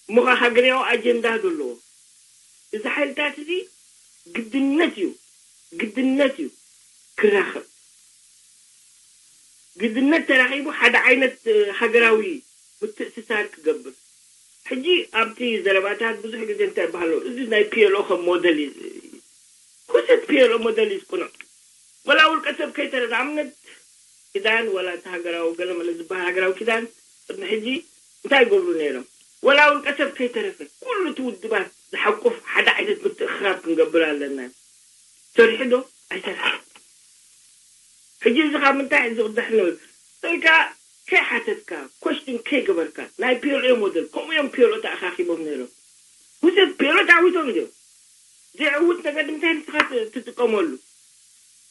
እሞ ከዓ ሃገርያዊ ኣጀንዳ ዘለዎ እዚ ሓይልታት እዚ ግድነት እዩ ግድነት እዩ ክራኸብ ግድነት ተራኺቡ ሓደ ዓይነት ሃገራዊ ምትእስሳር ክገብር። ሕጂ ኣብቲ ዘረባታት ብዙሕ ግዜ እንታይ ይበሃሎ እዚ ናይ ፒኤልኦ ከም ሞደል እዩ። ኩሰት ፒኤልኦ ሞደል እዩ ዝቁኑዕ። ወላ ውልቀ ሰብ ከይተረዳ ኣብነት ኪዳን ወላ እቲ ሃገራዊ ገለመለ ዝበሃል ሃገራዊ ኪዳን ቅድሚ ሕጂ እንታይ ይገብሩ ነይሮም? ወላ ውልቀ ሰብ ከይተረፈ ኩሉ እቲ ውድባት ዝሓቁፍ ሓደ ዓይነት ምትእኽኻብ ክንገብር ኣለና። ሰሪሑ ዶ ኣይሰርሐ? ሕጂ እዚ ካብ ምንታይ እዚ ቅዳሕ ንብል? ወይ ከዓ ከይሓተትካ ኮሽትን ከይገበርካ ናይ ፒኤልኦ ሞደል ከምኡ እዮም ፒኤልኦ ተኣኻኺቦም ነይሮም። ውፅት ፒኤልኦ ተዓዊቶም እዮም። ዘይዕውት ነገር ንምንታይ ንስኻ ትጥቀመሉ?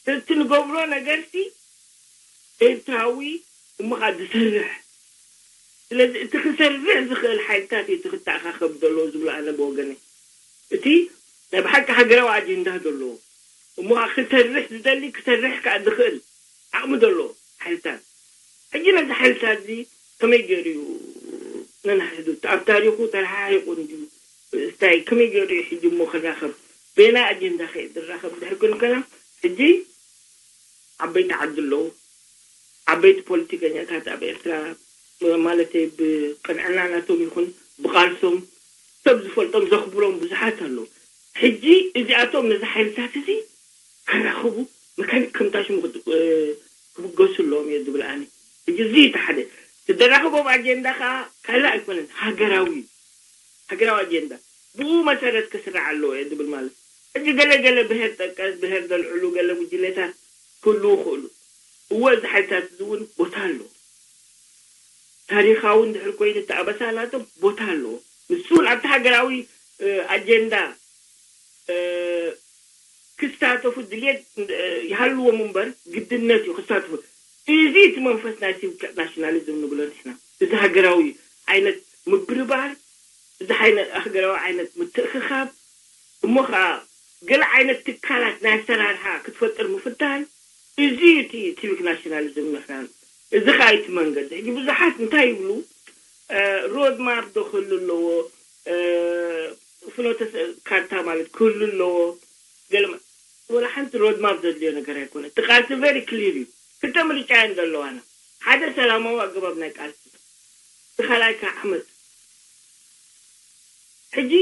እቲ ንገብሮ ነገርሲ ኤርትራዊ እሞ ከዓ ዝሰርሕ ስለዚ እቲ ክሰርሕ ዝኽእል ሓይልታት እዩ እቲ ክተኣኻኸብ ዘለዎ ዝብሎ ኣነ ብወገነ እቲ ናይ ብሓቂ ሃገራዊ ኣጀንዳ ዘለዎ እሞ ከዓ ክሰርሕ ዝደሊ ክሰርሕ ከዓ ዝኽእል ዓቕሚ ዘለዎ ሓይልታት ሕጂ ነዚ ሓይልታት እዚ ከመይ ገይሩ እዩ ነናሕዱ ኣብ ታሪኹ ተረሓሒቑ እንድዩ ስታይ ከመይ ገይሩ እዩ ሕጂ እሞ ክራኸብ ቤና ኣጀንዳ ከ ዝራኸብ ድሕር ክንከና ሕጂ ዓበይቲ ዓዲ ኣለዉ ዓበይቲ ፖለቲከኛታት ኣብ ኤርትራ ማለተይ ብቅንዕና ናቶም ይኹን ብቃልሶም ሰብ ዝፈልጦም ዘኽብሮም ብዙሓት ኣለዉ ሕጂ እዚኣቶም ነዚ ሓይልታት እዚ ከራኽቡ መካኒክ ከምታሽሙ ክብገሱ ኣለዎም እየ ዝብል ኣነ ሕጂ እዚ እቲ ሓደ እተራኽቦም ኣጀንዳ ከዓ ካልእ ኣይኮነን፣ ሃገራዊ እዩ። ሃገራዊ ኣጀንዳ ብኡ መሰረት ክስራዕ ኣለዎ እየ ዝብል ማለት እዩ። ሕጂ ገለ ገለ ብሄር ጠቀስ ብሄር ዘልዕሉ ገለ ጉጅለታት ክህልዉ ይኽእሉ። እወ፣ እዚ ሓይልታት እዚ እውን ቦታ ኣለዎ። ታሪኻዊ እንድሕር ኮይኑ እቲ ኣበሳ ናቶም ቦታ ኣለዎ። ንሱ እውን ኣብቲ ሃገራዊ ኣጀንዳ ክሳተፉ ድልየት ይሃልዎም እምበር ግድነት እዩ ክሳተፉ። እዚ እቲ መንፈስ ናይ ሲቪክ ናሽናሊዝም ንብሎ ንሕና። እዚ ሃገራዊ ዓይነት ምብርባር፣ እዚ ሃገራዊ ዓይነት ምትእኽኻብ፣ እሞ ከዓ ገለ ዓይነት ትካላት ናይ ኣሰራርሓ ክትፈጥር ምፍታን፣ እዚ እቲ ሲቪክ ናሽናሊዝም ንሕና። እዚ ከዓ እቲ መንገዲ። ሕጂ ብዙሓት እንታይ ይብሉ? ሮድ ማፕ ዶ ክህሉ ኣለዎ? ፍኖተ ካርታ ማለት ክህሉ ኣለዎ። ገለ ወላ ሓንቲ ሮድ ማፕ ዘድልዮ ነገር ኣይኮነ። እቲ ቃልሲ ቨሪ ክሊር እዩ። ክልተ ምርጫ እየን ዘለዋና። ሓደ ሰላማዊ ኣገባብ ናይ ቃልሲ፣ እቲ ካልኣይ ከዓ ዓመፅ። ሕጂ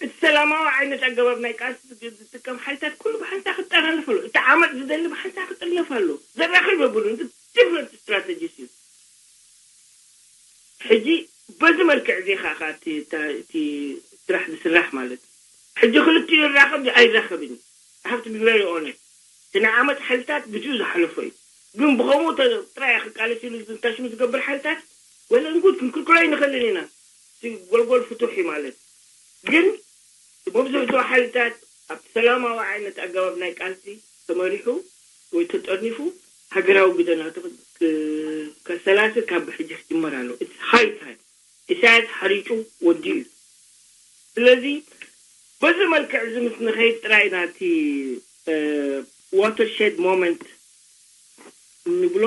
እቲ ሰላማዊ ዓይነት ኣገባብ ናይ ቃልሲ ዝጥቀም ሓይልታት ኩሉ ብሓንሳ ክጠራነፍ ኣሎ። እቲ ዓመፅ ዝደሊ ብሓንሳ ክጥርነፍ ኣሎ። ዘራኽብ የብሉን። ዲፍረንት ስትራተጂስ እዩ። ሕጂ በዚ መልክዕ እዚ ከዓ እቲ ስራሕ ዝስራሕ ማለት እዩ። ሕጂ ክልቲኡ ይራኸብ ኣይራኸብን እዩ። ሃፍቲ ቢ ቨሪ ኦነስት። እቲ ናይ ዓመፅ ሓይልታት ብኡ ዝሓለፎ እዩ። ግን ብኸምኡ ጥራይ ክቃለስ ኢሉ ዝንታሽሙ ዝገብር ሓይልታት ወለንጉድ ክንክልክሎ ኣይንኽእልን ኢና። እቲ ጎልጎል ፍቱሕ እዩ ማለት። ግን መብዝሕትኡ ሓይልታት ኣብቲ ሰላማዊ ዓይነት ኣገባብ ናይ ቃልሲ ተመሪሑ ወይ ተጠርኒፉ ሃገራዊ ግደናቱ ከሰላስል ካብ ብሕጂ ክጅመር ኣለዎ። ሃይ ታይም። ኢሳያስ ሓሪጩ ወዲኡ እዩ። ስለዚ በዚ መልክዕ እዚ ምስ ንኸይድ ጥራይ ናቲ ዋተርሸድ ሞመንት እንብሎ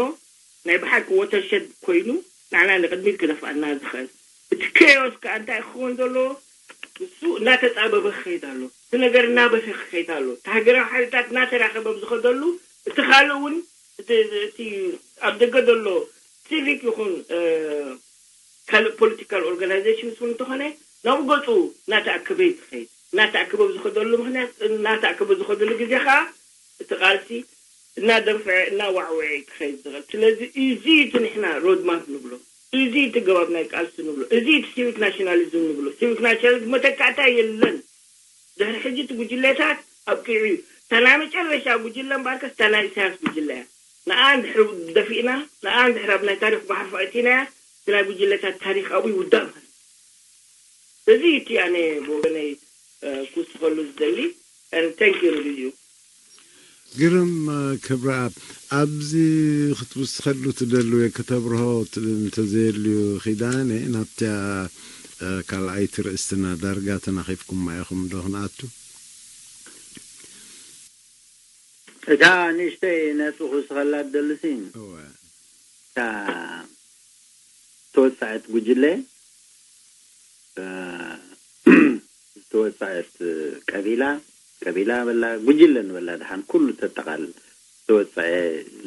ናይ ብሓቂ ወተርሸድ ኮይኑ ንዓና ንቕድሚት ክደፍኣና ዝኽእል። እቲ ኬዮስ ከዓ እንታይ ክኸውን ዘለዎ? ንሱ እናተፃበበ ክኸይድ ኣሎ። እቲ ነገር እናበሰ ክኸይድ ኣሎ። እቲ ሃገራዊ ሓይልታት እናተራኸበ ብዝኸደሉ እቲ ካልእ እውን እቲ ኣብ ደገ ዘሎ ሲቪክ ይኹን ካልእ ፖለቲካል ኦርጋናይዜሽንስ እውን እንተኾነ ናብኡ ገፁ እናተኣከበ እዩ ክኸይድ። እናተኣከበ ብዝኸደሉ ምክንያት እናተኣከበ ዝኸደሉ ግዜ ከዓ እቲ ቃልሲ እናደንፍዐ እናዋዕወዐ እዩ ክኸይድ ዝኽእል። ስለዚ እዚ እቲ ንሕና ሮድማፕ ንብሎ፣ እዚ እቲ ገባብ ናይ ቃልሲ ንብሎ፣ እዚ እቲ ሲቪክ ናሽናሊዝም ንብሎ። ሲቪክ ናሽናሊዝም መተካእታ የለን። ድሕሪ ሕጂ እቲ ጉጅለታት ኣብቂዑ እዩ። እታ ናይ መጨረሻ ጉጅለ እምበኣርከስ እታ ናይ ኢሳያስ ጉጅለ እያ። ንኣ እንድሕር ደፊእና፣ ንኣ እንድሕር ኣብ ናይ ታሪኽ ባሕሪ ኣእቲናያ፣ እቲ ናይ ጉጅለታት ታሪኽ ኣብኡ ይውዳእ ማለት እዩ። እዚ እቲ ኣነ ብወገነይ ክውስኸሉ ዝደሊ። Thank you ርግዩ። ግርም ክብረኣብ፣ ኣብዚ ክትውስኸሉ ትደሊ ወይ ከተብርሆ እንተዘየልዩ ኪዳነ፣ ናብታ ካልኣይቲ ርእስትና ዳርጋ ተናኺፍኩማ ኢኹም ዶ ክንኣቱ? እታ ንእሽተይ ነጥቢ ክውስኸላ ትደሊ ሲ እወ። እታ ዝተወፀዐት ጉጅለ ዝተወፀዐት ቀቢላ ቀቢላ በላ ጉጅለ ንበላ ደሓን ኩሉ ተጠቓልል ዝተወፀዐ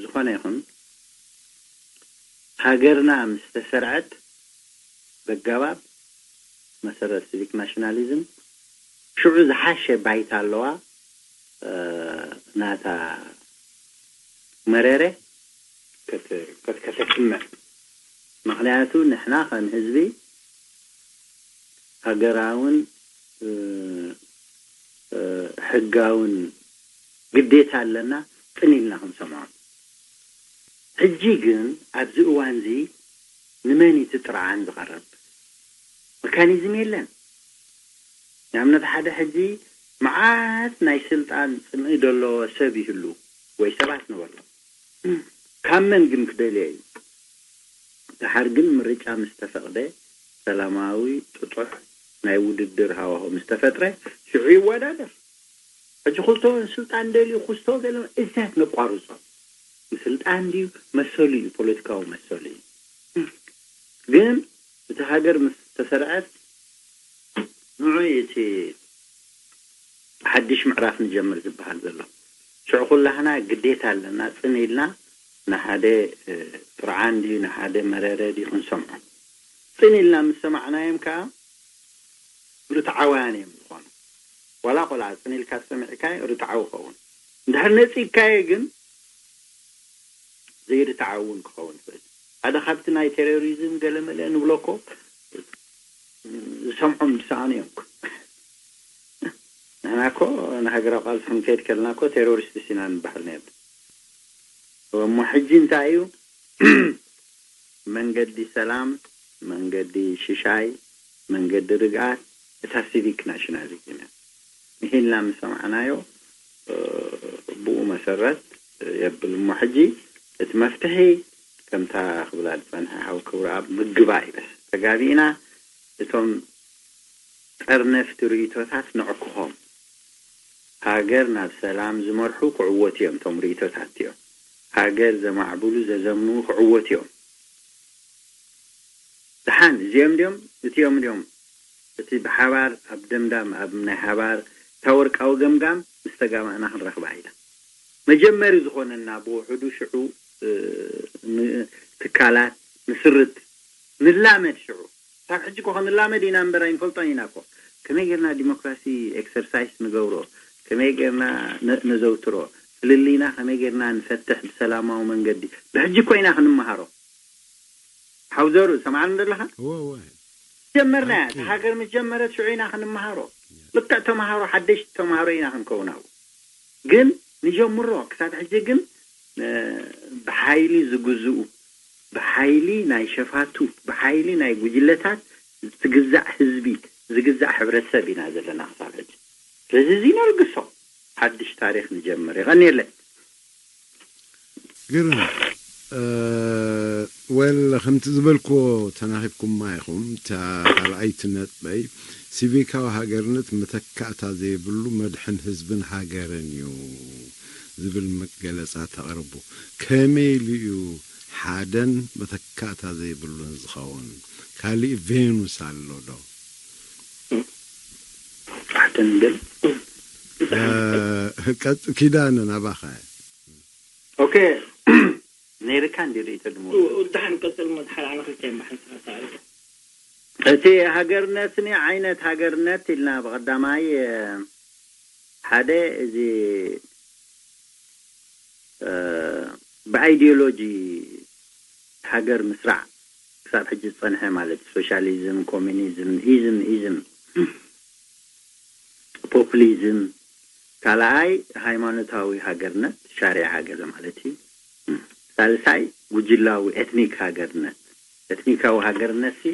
ዝኾነ ይኹን ሃገርና ምስ ተሰርዐት በጋባብ መሰረት ሲቪክ ናሽናሊዝም ሽዑ ዝሓሸ ባይታ ኣለዋ ናታ መረረ ከተስምዕ። ምኽንያቱ ንሕና ከም ህዝቢ ሃገራውን ሕጋውን ግዴታ ኣለና፣ ጽን ኢልና ክንሰምዖም። ሕጂ ግን ኣብዚ እዋንዚ ንመን እዩ እቲ ጥርዓን ዝቐርብ? መካኒዝም የለን። ንኣብነት ሓደ ሕጂ መዓት ናይ ስልጣን ጽምኢ ዘለዎ ሰብ ይህሉ ወይ ሰባት ንበሎ። ካብ መን ግን ክደልዮ እዩ? ደሓር ግን ምርጫ ምስ ተፈቕደ፣ ሰላማዊ ጥጡሕ ናይ ውድድር ሃዋሁ ምስ ተፈጥረ ሽዑ ይወዳደር። ሕጂ ክልተውን ስልጣን ደልዩ ክስቶ ገለ እዚታት ነቋርጾ። ንስልጣን ድዩ መሰሉ እዩ፣ ፖለቲካዊ መሰሉ እዩ። ግን እቲ ሃገር ምስ ተሰርዐት ንዑ እቲ ሓድሽ ምዕራፍ ንጀምር ዝበሃል ዘሎ። ሽዑ ኩላህና ግዴታ ኣለና፣ ጽን ኢልና ንሓደ ጥርዓን ድዩ ንሓደ መረረ ድዩ ክንሰምዖ። ጽን ኢልና ምስ ሰማዕናዮም ከዓ ርትዓውያን እዮም ዝኾኑ። ዋላ ቆልዓ ጽን ኢልካ ዝሰሚዕካዮ ርትዓዊ ይኸውን። እንድሕር ነጺግካዮ ግን ዘይርትዓዊ እውን ክኸውን ይኽእል። ሓደ ካብቲ ናይ ቴሮሪዝም ገለመለ ንብሎ እኮ ዝሰምዖም ዝሰኣኑ እዮም እኮ። ንሕና እኮ ንሃገራዊ ቃልሲ ክንከይድ ከለና እኮ ቴሮሪስት ኢና ንበሃል ነርና። እሞ ሕጂ እንታይ እዩ? መንገዲ ሰላም፣ መንገዲ ሽሻይ፣ መንገዲ ርግኣት እታ ሲቪክ ናሽናሊዝም እያ። ንሂልና ምስ ሰማዕናዮ፣ እ፣ ብኡ መሰረት የብል። እሞ ሕጂ እቲ መፍትሒ ከምታ ክብላ ዝጸንሐ ሓው ክብረኣብ ምግባእ እዩ። በስ ተጋቢእና እቶም ጠርነፍቲ ርእይቶታት ነዕክኾም። ሃገር ናብ ሰላም ዝመርሑ ክዕወቱ እዮም። እቶም ርእይቶታት እዮም። ሃገር ዘማዕብሉ ዘዘምኑ ክዕወቱ እዮም። ደሓን እዚኦም ድዮም እቲኦም ድዮም? እቲ ብሓባር ኣብ ደምዳም ኣብ ናይ ሓባር እታ ወርቃዊ ገምጋም ምስ ተጋባእና ክንረኽባ ኢና። መጀመሪ ዝኾነና ብውሕዱ ሽዑ፣ እ፣ ን-፣ ትካላት ንስርት ንላመድ ሽዑ። ካብ ሕጂ እኮ ክንላመድ ኢና እምበር ኣይንፈልጦን ኢና እኮ። ከመይ ጌርና ዲሞክራሲ ኤክሰርሳይስ ንገብሮ፣ ከመይ ጌርና ነ-፣ ነዘውትሮ፣ ፍልልይና ከመይ ጌርና ንፈትሕ ብሰላማዊ መንገዲ። ብሕጂ እኮ ኢና ክንመሃሮ። ሓውዘሩ ሰማዕን ዘለኻ? እወ፣ እወ። ጀመርና እያ። ሓቂ። እታ ሃገር ምስ ጀመረት ሽዑ ኢና ክንመሃሮ። ልክዕ ተምሃሮ፣ ሓደሽቲ ተምሃሮ ኢና ክንከውን ኣብኡ። ግን ንጀምሮ። ክሳብ ሕጂ ግን፣ እ፣ ብሓይሊ ዝግዝኡ፣ ብሓይሊ ናይ ሸፋቱ፣ ብሓይሊ ናይ ጉጅለታት ዝግዛእ ህዝቢ፣ ዝግዛእ ሕብረተሰብ ኢና ዘለና ክሳብ ሕጂ። ስለዚ እዚ ነልግሶ፣ ሓድሽ ታሪኽ ንጀምር። የቐንየለይ። ግርም። እ፣ ወል፣ ከምቲ ዝበልክዎ ተናኺብኩማ ኢኹም። እታ ካልኣይቲ ነጥበይ፣ ሲቪካዊ ሃገርነት መተካእታ ዘይብሉ መድሕን ህዝብን ሃገርን እዩ ዝብል መገለጻ ተቕርቡ። ከመይ ኢሉ እዩ ሓደን መተካእታ ዘይብሉን ዝኸውን? ካሊእ ቬኑስ ኣሎ ዶ? ኣሕተን ግን እ፣ ቀጽ-፣ ኪዳነ ናባኻ እየ። ኦኬ። ነይርካ እንዲ ርእይቶ ድሞ ደሓን ቀጽል፣ እሞ ደሓን ኣነ ክልተ እምባ ሓንሳብ ተኣልካ። እቲ ሃገርነትኒ ዓይነት ሃገርነት ኢልና ብቐዳማይ፣ እ፣ ሓደ እዚ፣ እ፣ ብኣይዲዮሎጂ ሃገር ምስራዕ ክሳብ ሕጂ ዝጸንሐ ማለት ሶሻሊዝም፣ ኮሚኒዝም፣ ኢዝም፣ ኢዝም፣ ፖፑሊዝም፣ ካልኣይ ሃይማኖታዊ ሃገርነት፣ ሻሪዓ ገለ ማለት እዩ። ሳልሳይ ጉጅላዊ ኤትኒክ ሃገርነት። ኤትኒካዊ ሃገርነት ሲ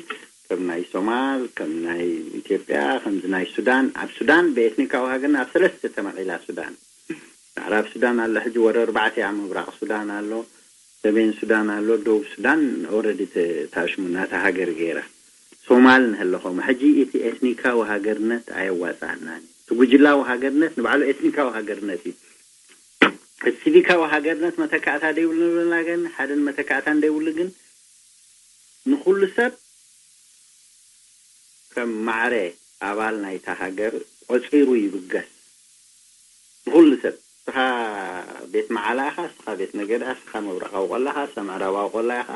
ከም ናይ ሶማል፣ ከም ናይ ኢትዮጵያ፣ ከምዚ ናይ ሱዳን። ኣብ ሱዳን ብኤትኒካዊ ሃገርነት ኣብ ሰለስተ ተመቒላ ሱዳን። ምዕራብ ሱዳን ኣሎ፣ ሕጂ ወረ ኣርባዕተ ኣብ ምብራቕ ሱዳን ኣሎ፣ ሰሜን ሱዳን ኣሎ፣ ደቡብ ሱዳን ኦረዲ ታሽሙ ናታ ሃገር ገይራ። ሶማል ንህለኸሙ። ሕጂ እቲ ኤትኒካዊ ሃገርነት ኣየዋጽኣናን እዩ። እቲ ጉጅላዊ ሃገርነት ንባዕሉ ኤትኒካዊ ሃገርነት እዩ። እቲ ሲቪካዊ ሃገርነት መተካእታ ደይብሉ ንብለና ግን ሓደን መተካእታን ደይብሉ ግን ንኹሉ ሰብ ከም ማዕረ ኣባል ናይታ ሃገር ቆጺሩ ይብገስ። ንኹሉ ሰብ፣ እስኻ ቤት መዓላ ኢኻ፣ እስኻ ቤት ነገዳ፣ እስኻ ምብራቓዊ ቆላ ኢኻ፣ እስኻ ምዕራባዊ ቆላ ኢኻ፣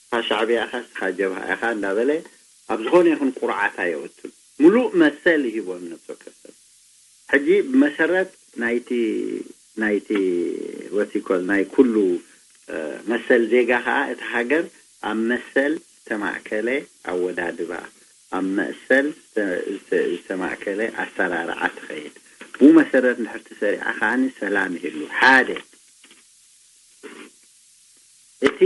እስኻ ሻዕብያ ኢኻ፣ እስኻ ጀብሃ ኢኻ እንዳበለ ኣብ ዝኾነ ይኹን ቁርዓት ኣየእቱን። ምሉእ መሰል ይሂቦ ንነብሲ ወከፍ ሰብ። ሕጂ ብመሰረት ናይቲ ናይቲ ወቲኮል ናይ ኩሉ መሰል ዜጋ ከኣ እቲ ሃገር ኣብ መሰል ዝተማእከለ ኣወዳድባ፣ ኣብ መሰል ዝተማእከለ ኣሰራርዓ ትኸይድ። ብኡ መሰረት እንድሕር ትሰሪዓ ከኣ ሰላም ይህሉ። ሓደ እቲ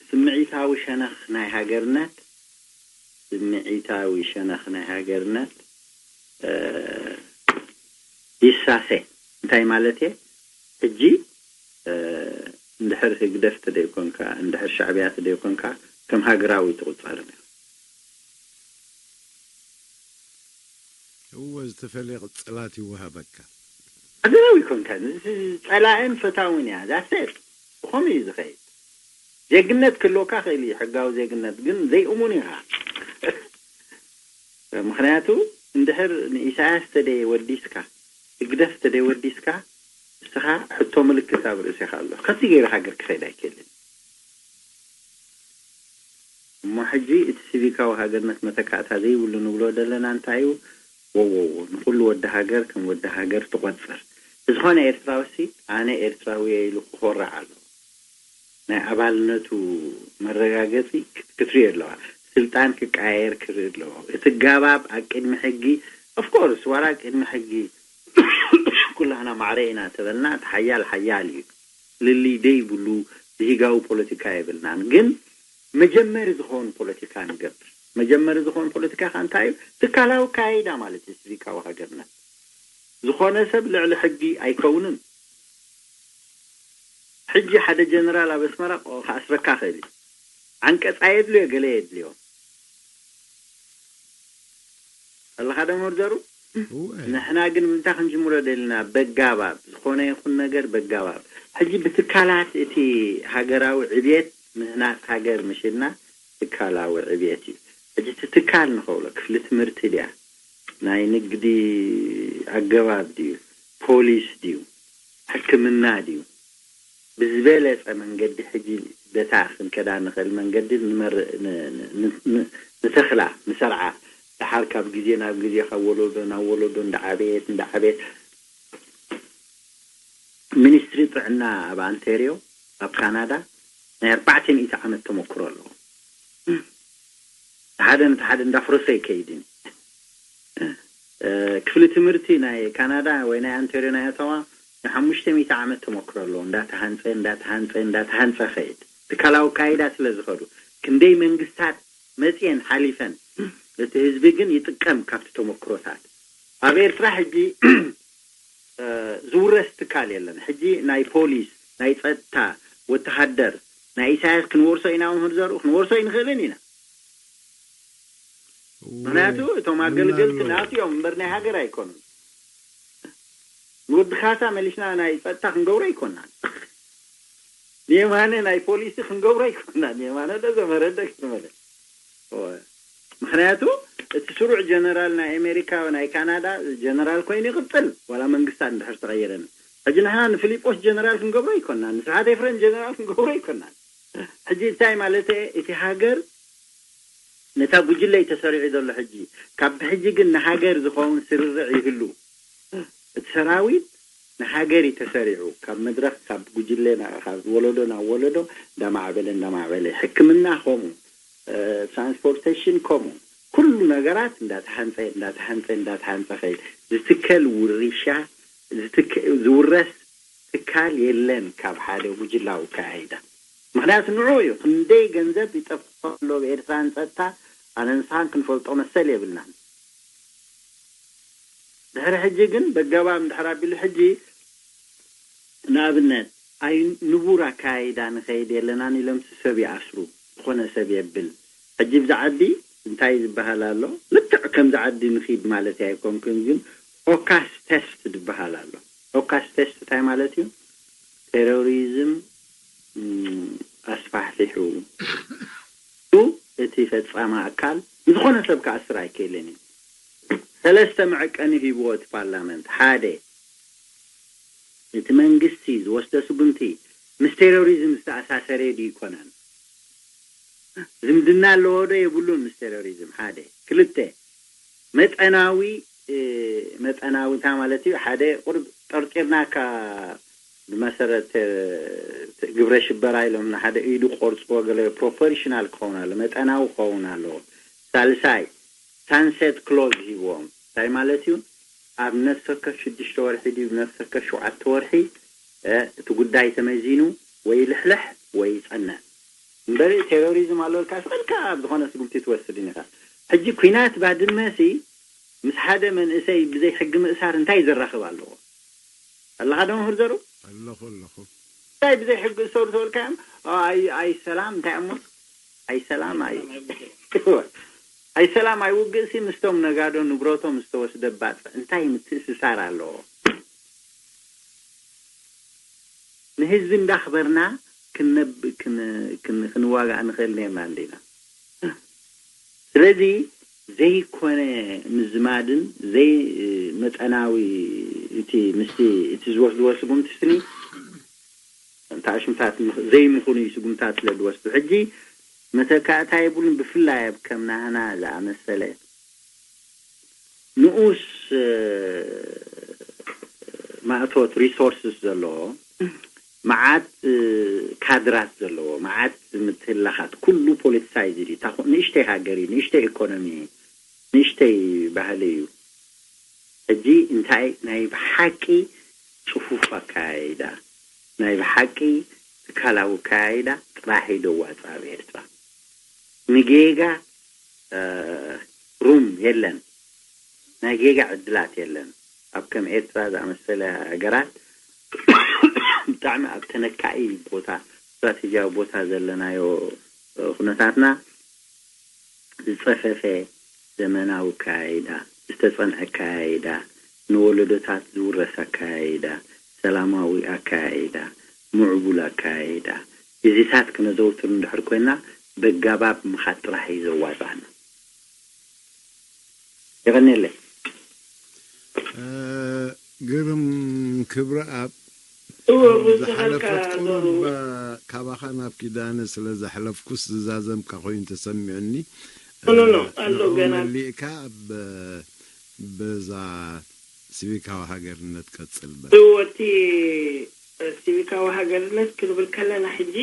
ስምዒታዊ ሸነኽ ናይ ሃገርነት፣ ስምዒታዊ ሸነኽ ናይ ሃገርነት ይሳሰ። እንታይ ማለት እየ? ሕጂ እንድሕር ህግደፍ ተደይኮንካ፣ እንድሕር ሻዕብያ ተደይኮንካ ከም ሃገራዊ ትቑጸርን ኢኻ። እወ፣ ዝተፈለየ ቅጽላት ይወሃበካ። ሃገራዊ ኮንካ ጸላእን ፈታውን እያ። ዛሰ ብኸመይ እዩ ዝኸይድ? ዜግነት ክህልወካ ክእል እዩ፣ ሕጋዊ ዜግነት ግን ዘይእሙን ኢኻ። ምክንያቱ እንድሕር ንኢሳያስ ተደይ ወዲስካ፣ ህግደፍ ተደይ ወዲስካ፣ ንስኻ ሕቶ ምልክት ኣብ ርእሲኻ ኣሎ። ከምዚ ገይሩ ሃገር ክኸይድ ኣይክእልን። እሞ ሕጂ እቲ ሲቪካዊ ሃገርነት መተካእታ ዘይብሉ ንብሎ ዘለና እንታይ እዩ? ወወዎ ንኩሉ ወዲ ሃገር ከም ወዲ ሃገር ትቆጽር። ብዝኾነ ኤርትራዊ ሲ ኣነ ኤርትራዊ እየ ኢሉ ክኮርዕ ኣሎ። ናይ ኣባልነቱ መረጋገፂ ክትሪኦ ኣለዋ። ስልጣን ክቀያየር ክርኢ ኣለዎ። እቲ ጋባብ ኣብ ቅድሚ ሕጊ፣ ኦፍኮርስ፣ ዋላ ቅድሚ ሕጊ ኩላህና ማዕረ ኢና ተበልና፣ እቲ ሓያል ሓያል እዩ። ልልይ ደይብሉ ብሂጋዊ ፖለቲካ የብልናን። ግን መጀመሪ ዝኸውን ፖለቲካ ንገብር። መጀመሪ ዝኸውን ፖለቲካ ከ እንታይ እዩ? ትካላዊ ካይዳ ማለት እዩ፣ ሲቪካዊ ሃገርነት። ዝኾነ ሰብ ልዕሊ ሕጊ ኣይከውንን። ሕጂ ሓደ ጀነራል ኣብ ኣስመራ ክኣስረካ ክእል እዩ። ዓንቀፃ የድልዮ፣ ገለ የድልዮ። ኣለኻ ዶ መርዘሩ? ንሕና ግን ብምንታይ ክንጅምሮ ደልና? በጋባብ፣ ዝኾነ ይኹን ነገር በጋባብ። ሕጂ ብትካላት እቲ ሃገራዊ ዕብየት ምህናፅ ሃገር ምሽልና ትካላዊ ዕብየት እዩ። ሕጂ እቲ ትካል ንኸብሎ ክፍሊ ትምህርቲ ድያ፣ ናይ ንግዲ ኣገባብ ድዩ፣ ፖሊስ ድዩ፣ ሕክምና ድዩ፣ ብዝበለፀ መንገዲ ሕጂ በታ ክንከዳ ንኽእል መንገዲ ንመር- ን- ን- ን- ንተኽላ፣ ንሰርዓ። ደሓር ካብ ግዜ ናብ ግዜ፣ ካብ ወለዶ ናብ ወለዶ እንዳዓበየት እንዳዓበየት፣ ሚኒስትሪ ጥዕና ኣብ ኣንቴርዮ ኣብ ካናዳ ናይ ኣርባዕተ ሚእቲ ዓመት ተመክሮ ኣለዎ። ሓደ ነቲ ሓደ እንዳፍረሰ ይከይድን። ክፍሊ ትምህርቲ ናይ ካናዳ ወይ ናይ ኣንቴርዮ ናይ ኣታዋ ንሓሙሽተ ሚእቲ ዓመት ተመክሮ ኣለዎ። እንዳተሃንፀ እንዳተሃንፀ እንዳተሃንፀ ከይድ፣ ትካላዊ ካይዳ ስለ ዝኸዱ ክንደይ መንግስታት መፅየን ሓሊፈን፣ እቲ ህዝቢ ግን ይጥቀም ካብቲ ተመክሮታት። ኣብ ኤርትራ ሕጂ ዝውረስ ትካል የለን። ሕጂ ናይ ፖሊስ፣ ናይ ፀጥታ፣ ወተሃደር ናይ ኢሳያስ ክንወርሶ ኢና ምህር ዘርኡ ክንወርሶ ኣይንኽእልን ኢና። ምክንያቱ እቶም ኣገልገልቲ ናቱ እዮም እምበር ናይ ሃገር ኣይኮኑን። ንወዲ ካሳ መሊስና ናይ ፀጥታ ክንገብሮ ኣይኮናን። ንየማነ ናይ ፖሊሲ ክንገብሮ ኣይኮናን። የማነ ዶ ዘመረደ ክትመለ ምክንያቱ እቲ ስሩዕ ጀነራል ናይ ኣሜሪካ ናይ ካናዳ ጀነራል ኮይኑ ይቕፅል፣ ዋላ መንግስታት እንድሕር ተቐየረን። ሕጂ ንሕና ንፊሊጶስ ጀነራል ክንገብሮ ኣይኮናን፣ ንስብሓት ኤፍሬም ጀነራል ክንገብሮ ኣይኮናን። ሕጂ እንታይ ማለት እቲ ሃገር ነታ ጉጅለ እዩ ተሰሪዑ ዘሎ። ሕጂ ካብ ብሕጂ ግን ንሃገር ዝኸውን ስርርዕ ይህሉ። እቲ ሰራዊት ንሃገር እዩ ተሰሪዑ። ካብ መድረኽ፣ ካብ ጉጅለ፣ ካብ ወለዶ ናብ ወለዶ እንዳማዕበለ እንዳማዕበለ፣ ሕክምና ከምኡ፣ ትራንስፖርቴሽን ከምኡ፣ ኩሉ ነገራት እንዳተሃንፀ እንዳተሃንፀ እንዳተሃንፀ ከይድ። ዝትከል ውርሻ፣ ዝውረስ ትካል የለን ካብ ሓደ ጉጅላዊ ኣካያይዳ። ምክንያቱ ንዑ እዩ። ክንደይ ገንዘብ ይጠፍእ ኣሎ ብኤርትራን ጸጥታ፣ ኣነ ንስኻን ክንፈልጦ መሰል የብልናን። ድሕሪ ሕጂ ግን በገባም ድሕር ኣቢሉ ሕጂ ንኣብነት ኣይ ንቡር ኣካያይዳ ንኸይድ የለናን ኢሎም ሰብ ይኣስሩ፣ ዝኾነ ሰብ የብል። ሕጂ ብዛ ዓዲ እንታይ ዝበሃል ኣሎ? ልክዕ ከምዚ ዓዲ ንኺድ ማለት ኣይኮንኩን፣ ግን ኦካስ ቴስት ዝበሃል ኣሎ። ኦካስ ቴስት እንታይ ማለት እዩ? ቴሮሪዝም ኣስፋሕፊሑ እቲ ፈጻሚ ኣካል ንዝኾነ ሰብ ክኣስር ኣይክእልን እዩ። ሰለስተ መዐቀኒ ሂብዎ እቲ ፓርላመንት። ሓደ፣ እቲ መንግስቲ ዝወስደ ስጉምቲ ምስ ቴሮሪዝም ዝተኣሳሰረ ድዩ ይኮነን? ዝምድና ኣለዎ ዶ የብሉን ምስ ቴሮሪዝም? ሓደ። ክልተ፣ መጠናዊ መጠናዊ እንታይ ማለት እዩ? ሓደ ቁሩብ ጠርጢርናካ ብመሰረት ግብረ ሽበራ ኢሎም ንሓደ ኢዱ ቆርፅዎ ገለ ፕሮፌሽናል ክኸውን ኣሎ፣ መጠናዊ ክኸውን ኣለዎ። ሳልሳይ ሳንሴት ክሎዝ ሂብዎም። እንታይ ማለት እዩ? ኣብ ነፍሲ ወከፍ ሽዱሽተ ወርሒ ድዩ ነፍሲ ወከፍ ሸውዓተ ወርሒ እቲ ጉዳይ ተመዚኑ ወይ ልሕልሕ ወይ ይፀንሕ። እምበሪ ቴሮሪዝም ኣለልካ ስበልካ ኣብ ዝኾነ ስጉምቲ ትወስድ ኢኻ። ሕጂ ኩናት ባድመ ሲ ምስ ሓደ መንእሰይ ብዘይ ሕጊ ምእሳር እንታይ ዘራኽብ ኣለዎ? ኣለኻ ዶ መምህር ዘሩ? ኣለኹ ኣለኹ። እንታይ ብዘይ ሕጊ እሰሩ ተበልካዮም? ኣይ ኣይ ሰላም እንታይ እሞ ኣይ ሰላም ኣይ ኣይ ሰላም ኣይ ውግእ ሲ ምስቶም ነጋዶ ንብረቶም ዝተወስደ ባጽዕ እንታይ ምትእስሳር ኣለዎ? ንህዝቢ እንዳኽበርና ክንነብ- ክን- ክን- ክንዋጋእ ንኽእል ነርና እንዲና። ስለዚ ዘይኮነ ምዝማድን ዘይ መጠናዊ እቲ ምስቲ እቲ ዝወስድዎ ስጉምቲ ስኒ እንተ ኣሽምታት ዘይምኹኑ እዩ ስጉምታት ስለ ዝወስዱ ሕጂ መተካእታ የብሉን። ብፍላይ ኣብ ከም ናህና ዝኣመሰለ ንኡስ ማእቶት ሪሶርስስ ዘለዎ መዓት ካድራት ዘለዎ፣ መዓት ምትህላኻት፣ ኩሉ ፖለቲሳይዝ እዩ። ንእሽተይ ሃገር እዩ፣ ንእሽተይ ኢኮኖሚ እዩ፣ ንእሽተይ ባህሊ እዩ። ሕጂ እንታይ ናይ ብሓቂ ጽፉፍ ኣካያይዳ፣ ናይ ብሓቂ ትካላዊ ኣካያይዳ ጥራሕ እዩ ደዋጽእ ኣብ ኤርትራ። ንጌጋ ሩም የለን፣ ናይ ጌጋ ዕድላት የለን። ኣብ ከም ኤርትራ ዝኣመሰለ ሃገራት ብጣዕሚ ኣብ ተነካኢ ቦታ፣ ስትራቴጂያዊ ቦታ ዘለናዮ ኩነታትና ዝጸፈፈ ዘመናዊ ኣካያይዳ፣ ዝተጸንዐ ኣካያይዳ፣ ንወለዶታት ዝውረስ ኣካያይዳ፣ ሰላማዊ ኣካያይዳ፣ ምዕቡል ኣካያይዳ፣ እዚታት ክነዘውትር እንድሕር ኮይና በጋባብ ምኻድ ጥራሕ እዩ ዘዋጽኣና። የቐንየለይ። ግርም ክብረኣብ እዎ ዝሓለፈት ቁሩብ ካባኻ ናብ ኪዳነ ስለ ዘሕለፍኩስ ዝዛዘምካ ኮይኑ ተሰሚዑኒ። ኖ ኖ ኣሎ ንዕኡ ገና መሊእካ ብ- በዛ ሲቪካዊ ሃገርነት ቀጽል በል። እዎ እቲ ሲቪካዊ ሃገርነት ክንብል ከለና ሕጂ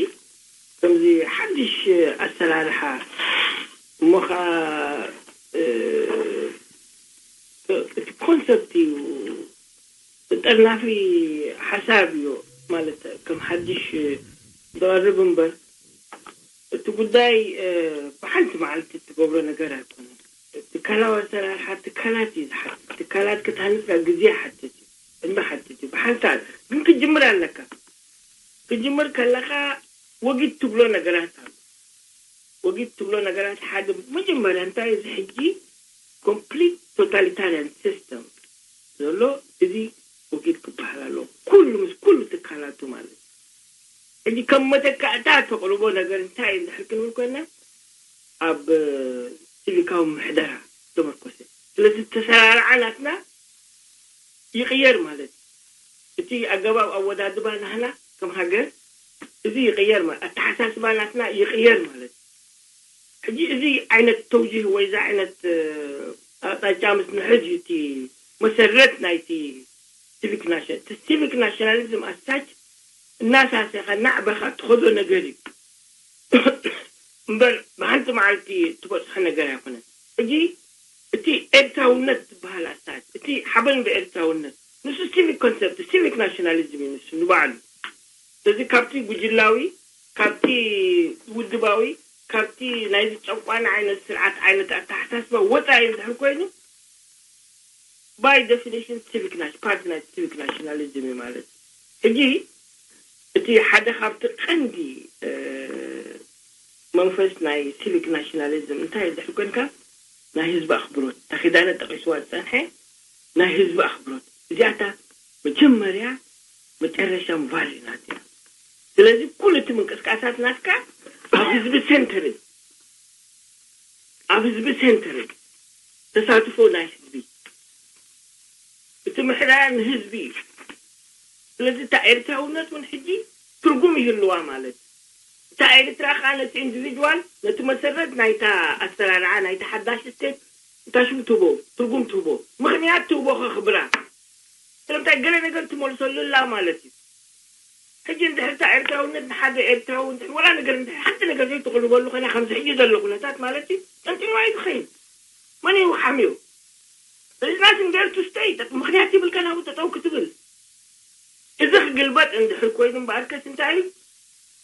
ከምዚ ሓድሽ ኣሰራርሓ እሞ ከዓ እቲ ኮንሰፕት እዩ ጠርናፊ ሓሳብ እዩ ማለት ከም ሓድሽ ዝቐርብ እምበር እቲ ጉዳይ ብሓንቲ መዓልቲ እትገብሮ ነገር ኣይኮነን። ትካላዊ ኣሰራርሓ ትካላት እዩ ዝሓትት። ትካላት ክትሃንፅካ ግዜ ይሓትት እዩ፣ ዕድመ ይሓትት እዩ። ብሓንሳብ ግን ክጅምር ኣለካ። ክጅምር ከለካ ወጊድ ትብሎ ነገራት ኣሎ። ወጊድ ትብሎ ነገራት ሓደ መጀመርያ እንታይ እዚ ሕጂ ኮምፕሊት ቶታሊታሪያን ሲስተም ዘሎ እዚ ወጊድ ክበሃል ኣለዎ። ኩሉ ምስ ኩሉ ትካላቱ ማለት እዩ። ሕጂ ከም መተካእታ ተቕርቦ ነገር እንታይ እዩ እንድሕር ክንብል ኮይና ኣብ ሲቪካዊ ምሕደራ ተመርኮሰ። ስለዚ ተሰራርዓ ናትና ይቕየር ማለት እዩ። እቲ ኣገባብ ኣወዳድባ ናህና ከም ሃገር እዚ ይቕየር ማለት ኣተሓሳስባ ናትና ይቕየር ማለት እዩ። ሕጂ እዚ ዓይነት ተውጂህ ወይ እዚ ዓይነት ኣቕጣጫ ምስ ንሕዝ እዩ እቲ መሰረት ናይቲ ሲቪክ ናሽናል እቲ ሲቪክ ናሽናሊዝም ኣሳች እናሳሰኻ እናዕበኻ ትኸዶ ነገር እዩ እምበር ብሓንቲ መዓልቲ ትበፅሖ ነገር ኣይኮነን። ሕጂ እቲ ኤርትራውነት ዝበሃል ኣሳች እቲ ሓበን ብኤርትራውነት ንሱ ሲቪክ ኮንሰፕት ሲቪክ ናሽናሊዝም እዩ ንሱ ንባዕሉ። ስለዚ ካብቲ ጉጅላዊ ካብቲ ውድባዊ ካብቲ ናይዚ ጨቋኒ ዓይነት ስርዓት ዓይነት ኣተሓሳስባ ወፃኢ እንድሕር ኮይኑ ባይ ደፊኒሽን ሲቪክ ናሽ ፓርቲ ናይ ሲቪክ ናሽናሊዝም እዩ ማለት እዩ። ሕጂ እቲ ሓደ ካብቲ ቀንዲ መንፈስ ናይ ሲቪክ ናሽናሊዝም እንታይ እንድሕር ኮንካ ናይ ህዝቢ ኣኽብሮት እታ ኪዳነ ጠቂስዋ ዝፀንሐ ናይ ህዝቢ ኣኽብሮት እዚኣታ መጀመርያ መጨረሻን ቫልዩ ናት እያ። ስለዚ ኩሉ እቲ ምንቅስቃሳት ናትካ ኣብ ህዝቢ ሴንተር እዩ። ኣብ ህዝቢ ሴንተር እዩ። ተሳትፎ ናይ ህዝቢ እቲ ምሕዳር ንህዝቢ እዩ። ስለዚ እታ ኤርትራውነት እውን ሕጂ ትርጉም ይህልዋ ማለት እዩ። እታ ኤርትራ ከዓ ነቲ ኢንዲቪድዋል ነቲ መሰረት ናይታ ኣሰራርዓ ናይታ ሓዳሽ ስቴት እታ ሽም ትህቦ ትርጉም ትህቦ ምኽንያት ትህቦ ከኽብራ ስለምንታይ ገለ ነገር ትመልሰሉ ኣላ ማለት እዩ። ሕጂ እንድሕር እታ ኤርትራውነት ንሓደ ኤርትራዊ እንድሕር ወላ ነገር እንድሕር ሓንቲ ነገር ዘይትቕርበሉ ኮይና ከምዚ ሕጂ ዘሎ ኩነታት ማለት እዩ ጠንጢንዋ እዩ ዝኸይድ። መን እዩ ሓምዮ? There is nothing there to stay ምኽንያት ይብልካ ናብኡ ጠጠው ክትብል እዚ ክግልበጥ እንድሕር ኮይኑ እምበኣርከስ እንታይ እዩ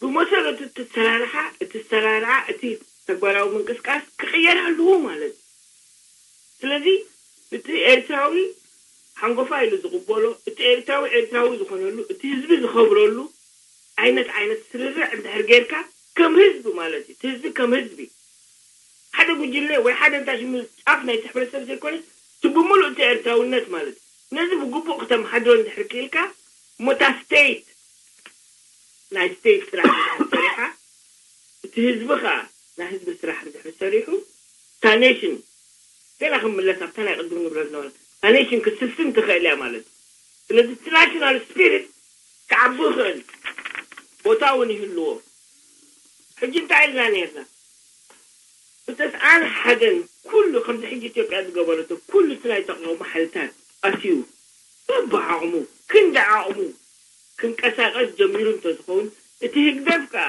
ብመሰረቱ እቲ ኣሰራርሓ እቲ ኣሰራርዓ እቲ ተግባራዊ ምንቅስቃስ ክቕየር ኣለዎ ማለት እዩ። ስለዚ እቲ ኤርትራዊ ሓንጎፋ ኢሉ ዝቕበሎ እቲ ኤርትራዊ ኤርትራዊ ዝኾነሉ እቲ ህዝቢ ዝኸብረሉ ዓይነት ዓይነት ስርርዕ እንድሕር ጌርካ ከም ህዝቢ ማለት እዩ እቲ ህዝቢ ከም ህዝቢ ሓደ ጉጅለ ወይ ሓደ እንታይ ሽሙ ጫፍ ናይቲ ሕብረተሰብ ዘይኮነ እቲ ብምሉእ እቲ ኤርትራውነት ማለት እዩ ነዚ ብግቡእ ክተመሓድሮ እንድሕር ክኢልካ እሞ እታ ስቴት ናይ ስቴት ስራሕ እንድሕር ሰሪሓ እቲ ህዝቢ ከዓ ናይ ህዝቢ ስራሕ እንድሕር ሰሪሑ እታ ኔሽን ገና ክምለስ ኣብታ ናይ ቅድም ንብረት ነበረ እታ ኔሽን ክትስስን ትኽእል እያ ማለት እዩ ስለዚ እቲ ናሽናል ስፒሪት ክዓቢ ይኽእል ቦታ እውን ይህልዎ ሕጂ እንታይ ኢልና ነርና ብተስዓን ሓደን ኩሉ ከምዚ ሕጂ ኢትዮጵያ ዝገበረቶ ኩሉ እቲ ናይ ተቃውሞ ሓይልታት ኣትዩ በብዓቕሙ ክንዲ ዓቕሙ ክንቀሳቐስ ጀሚሩ እንተዝኸውን፣ እቲ ህግደፍ ከኣ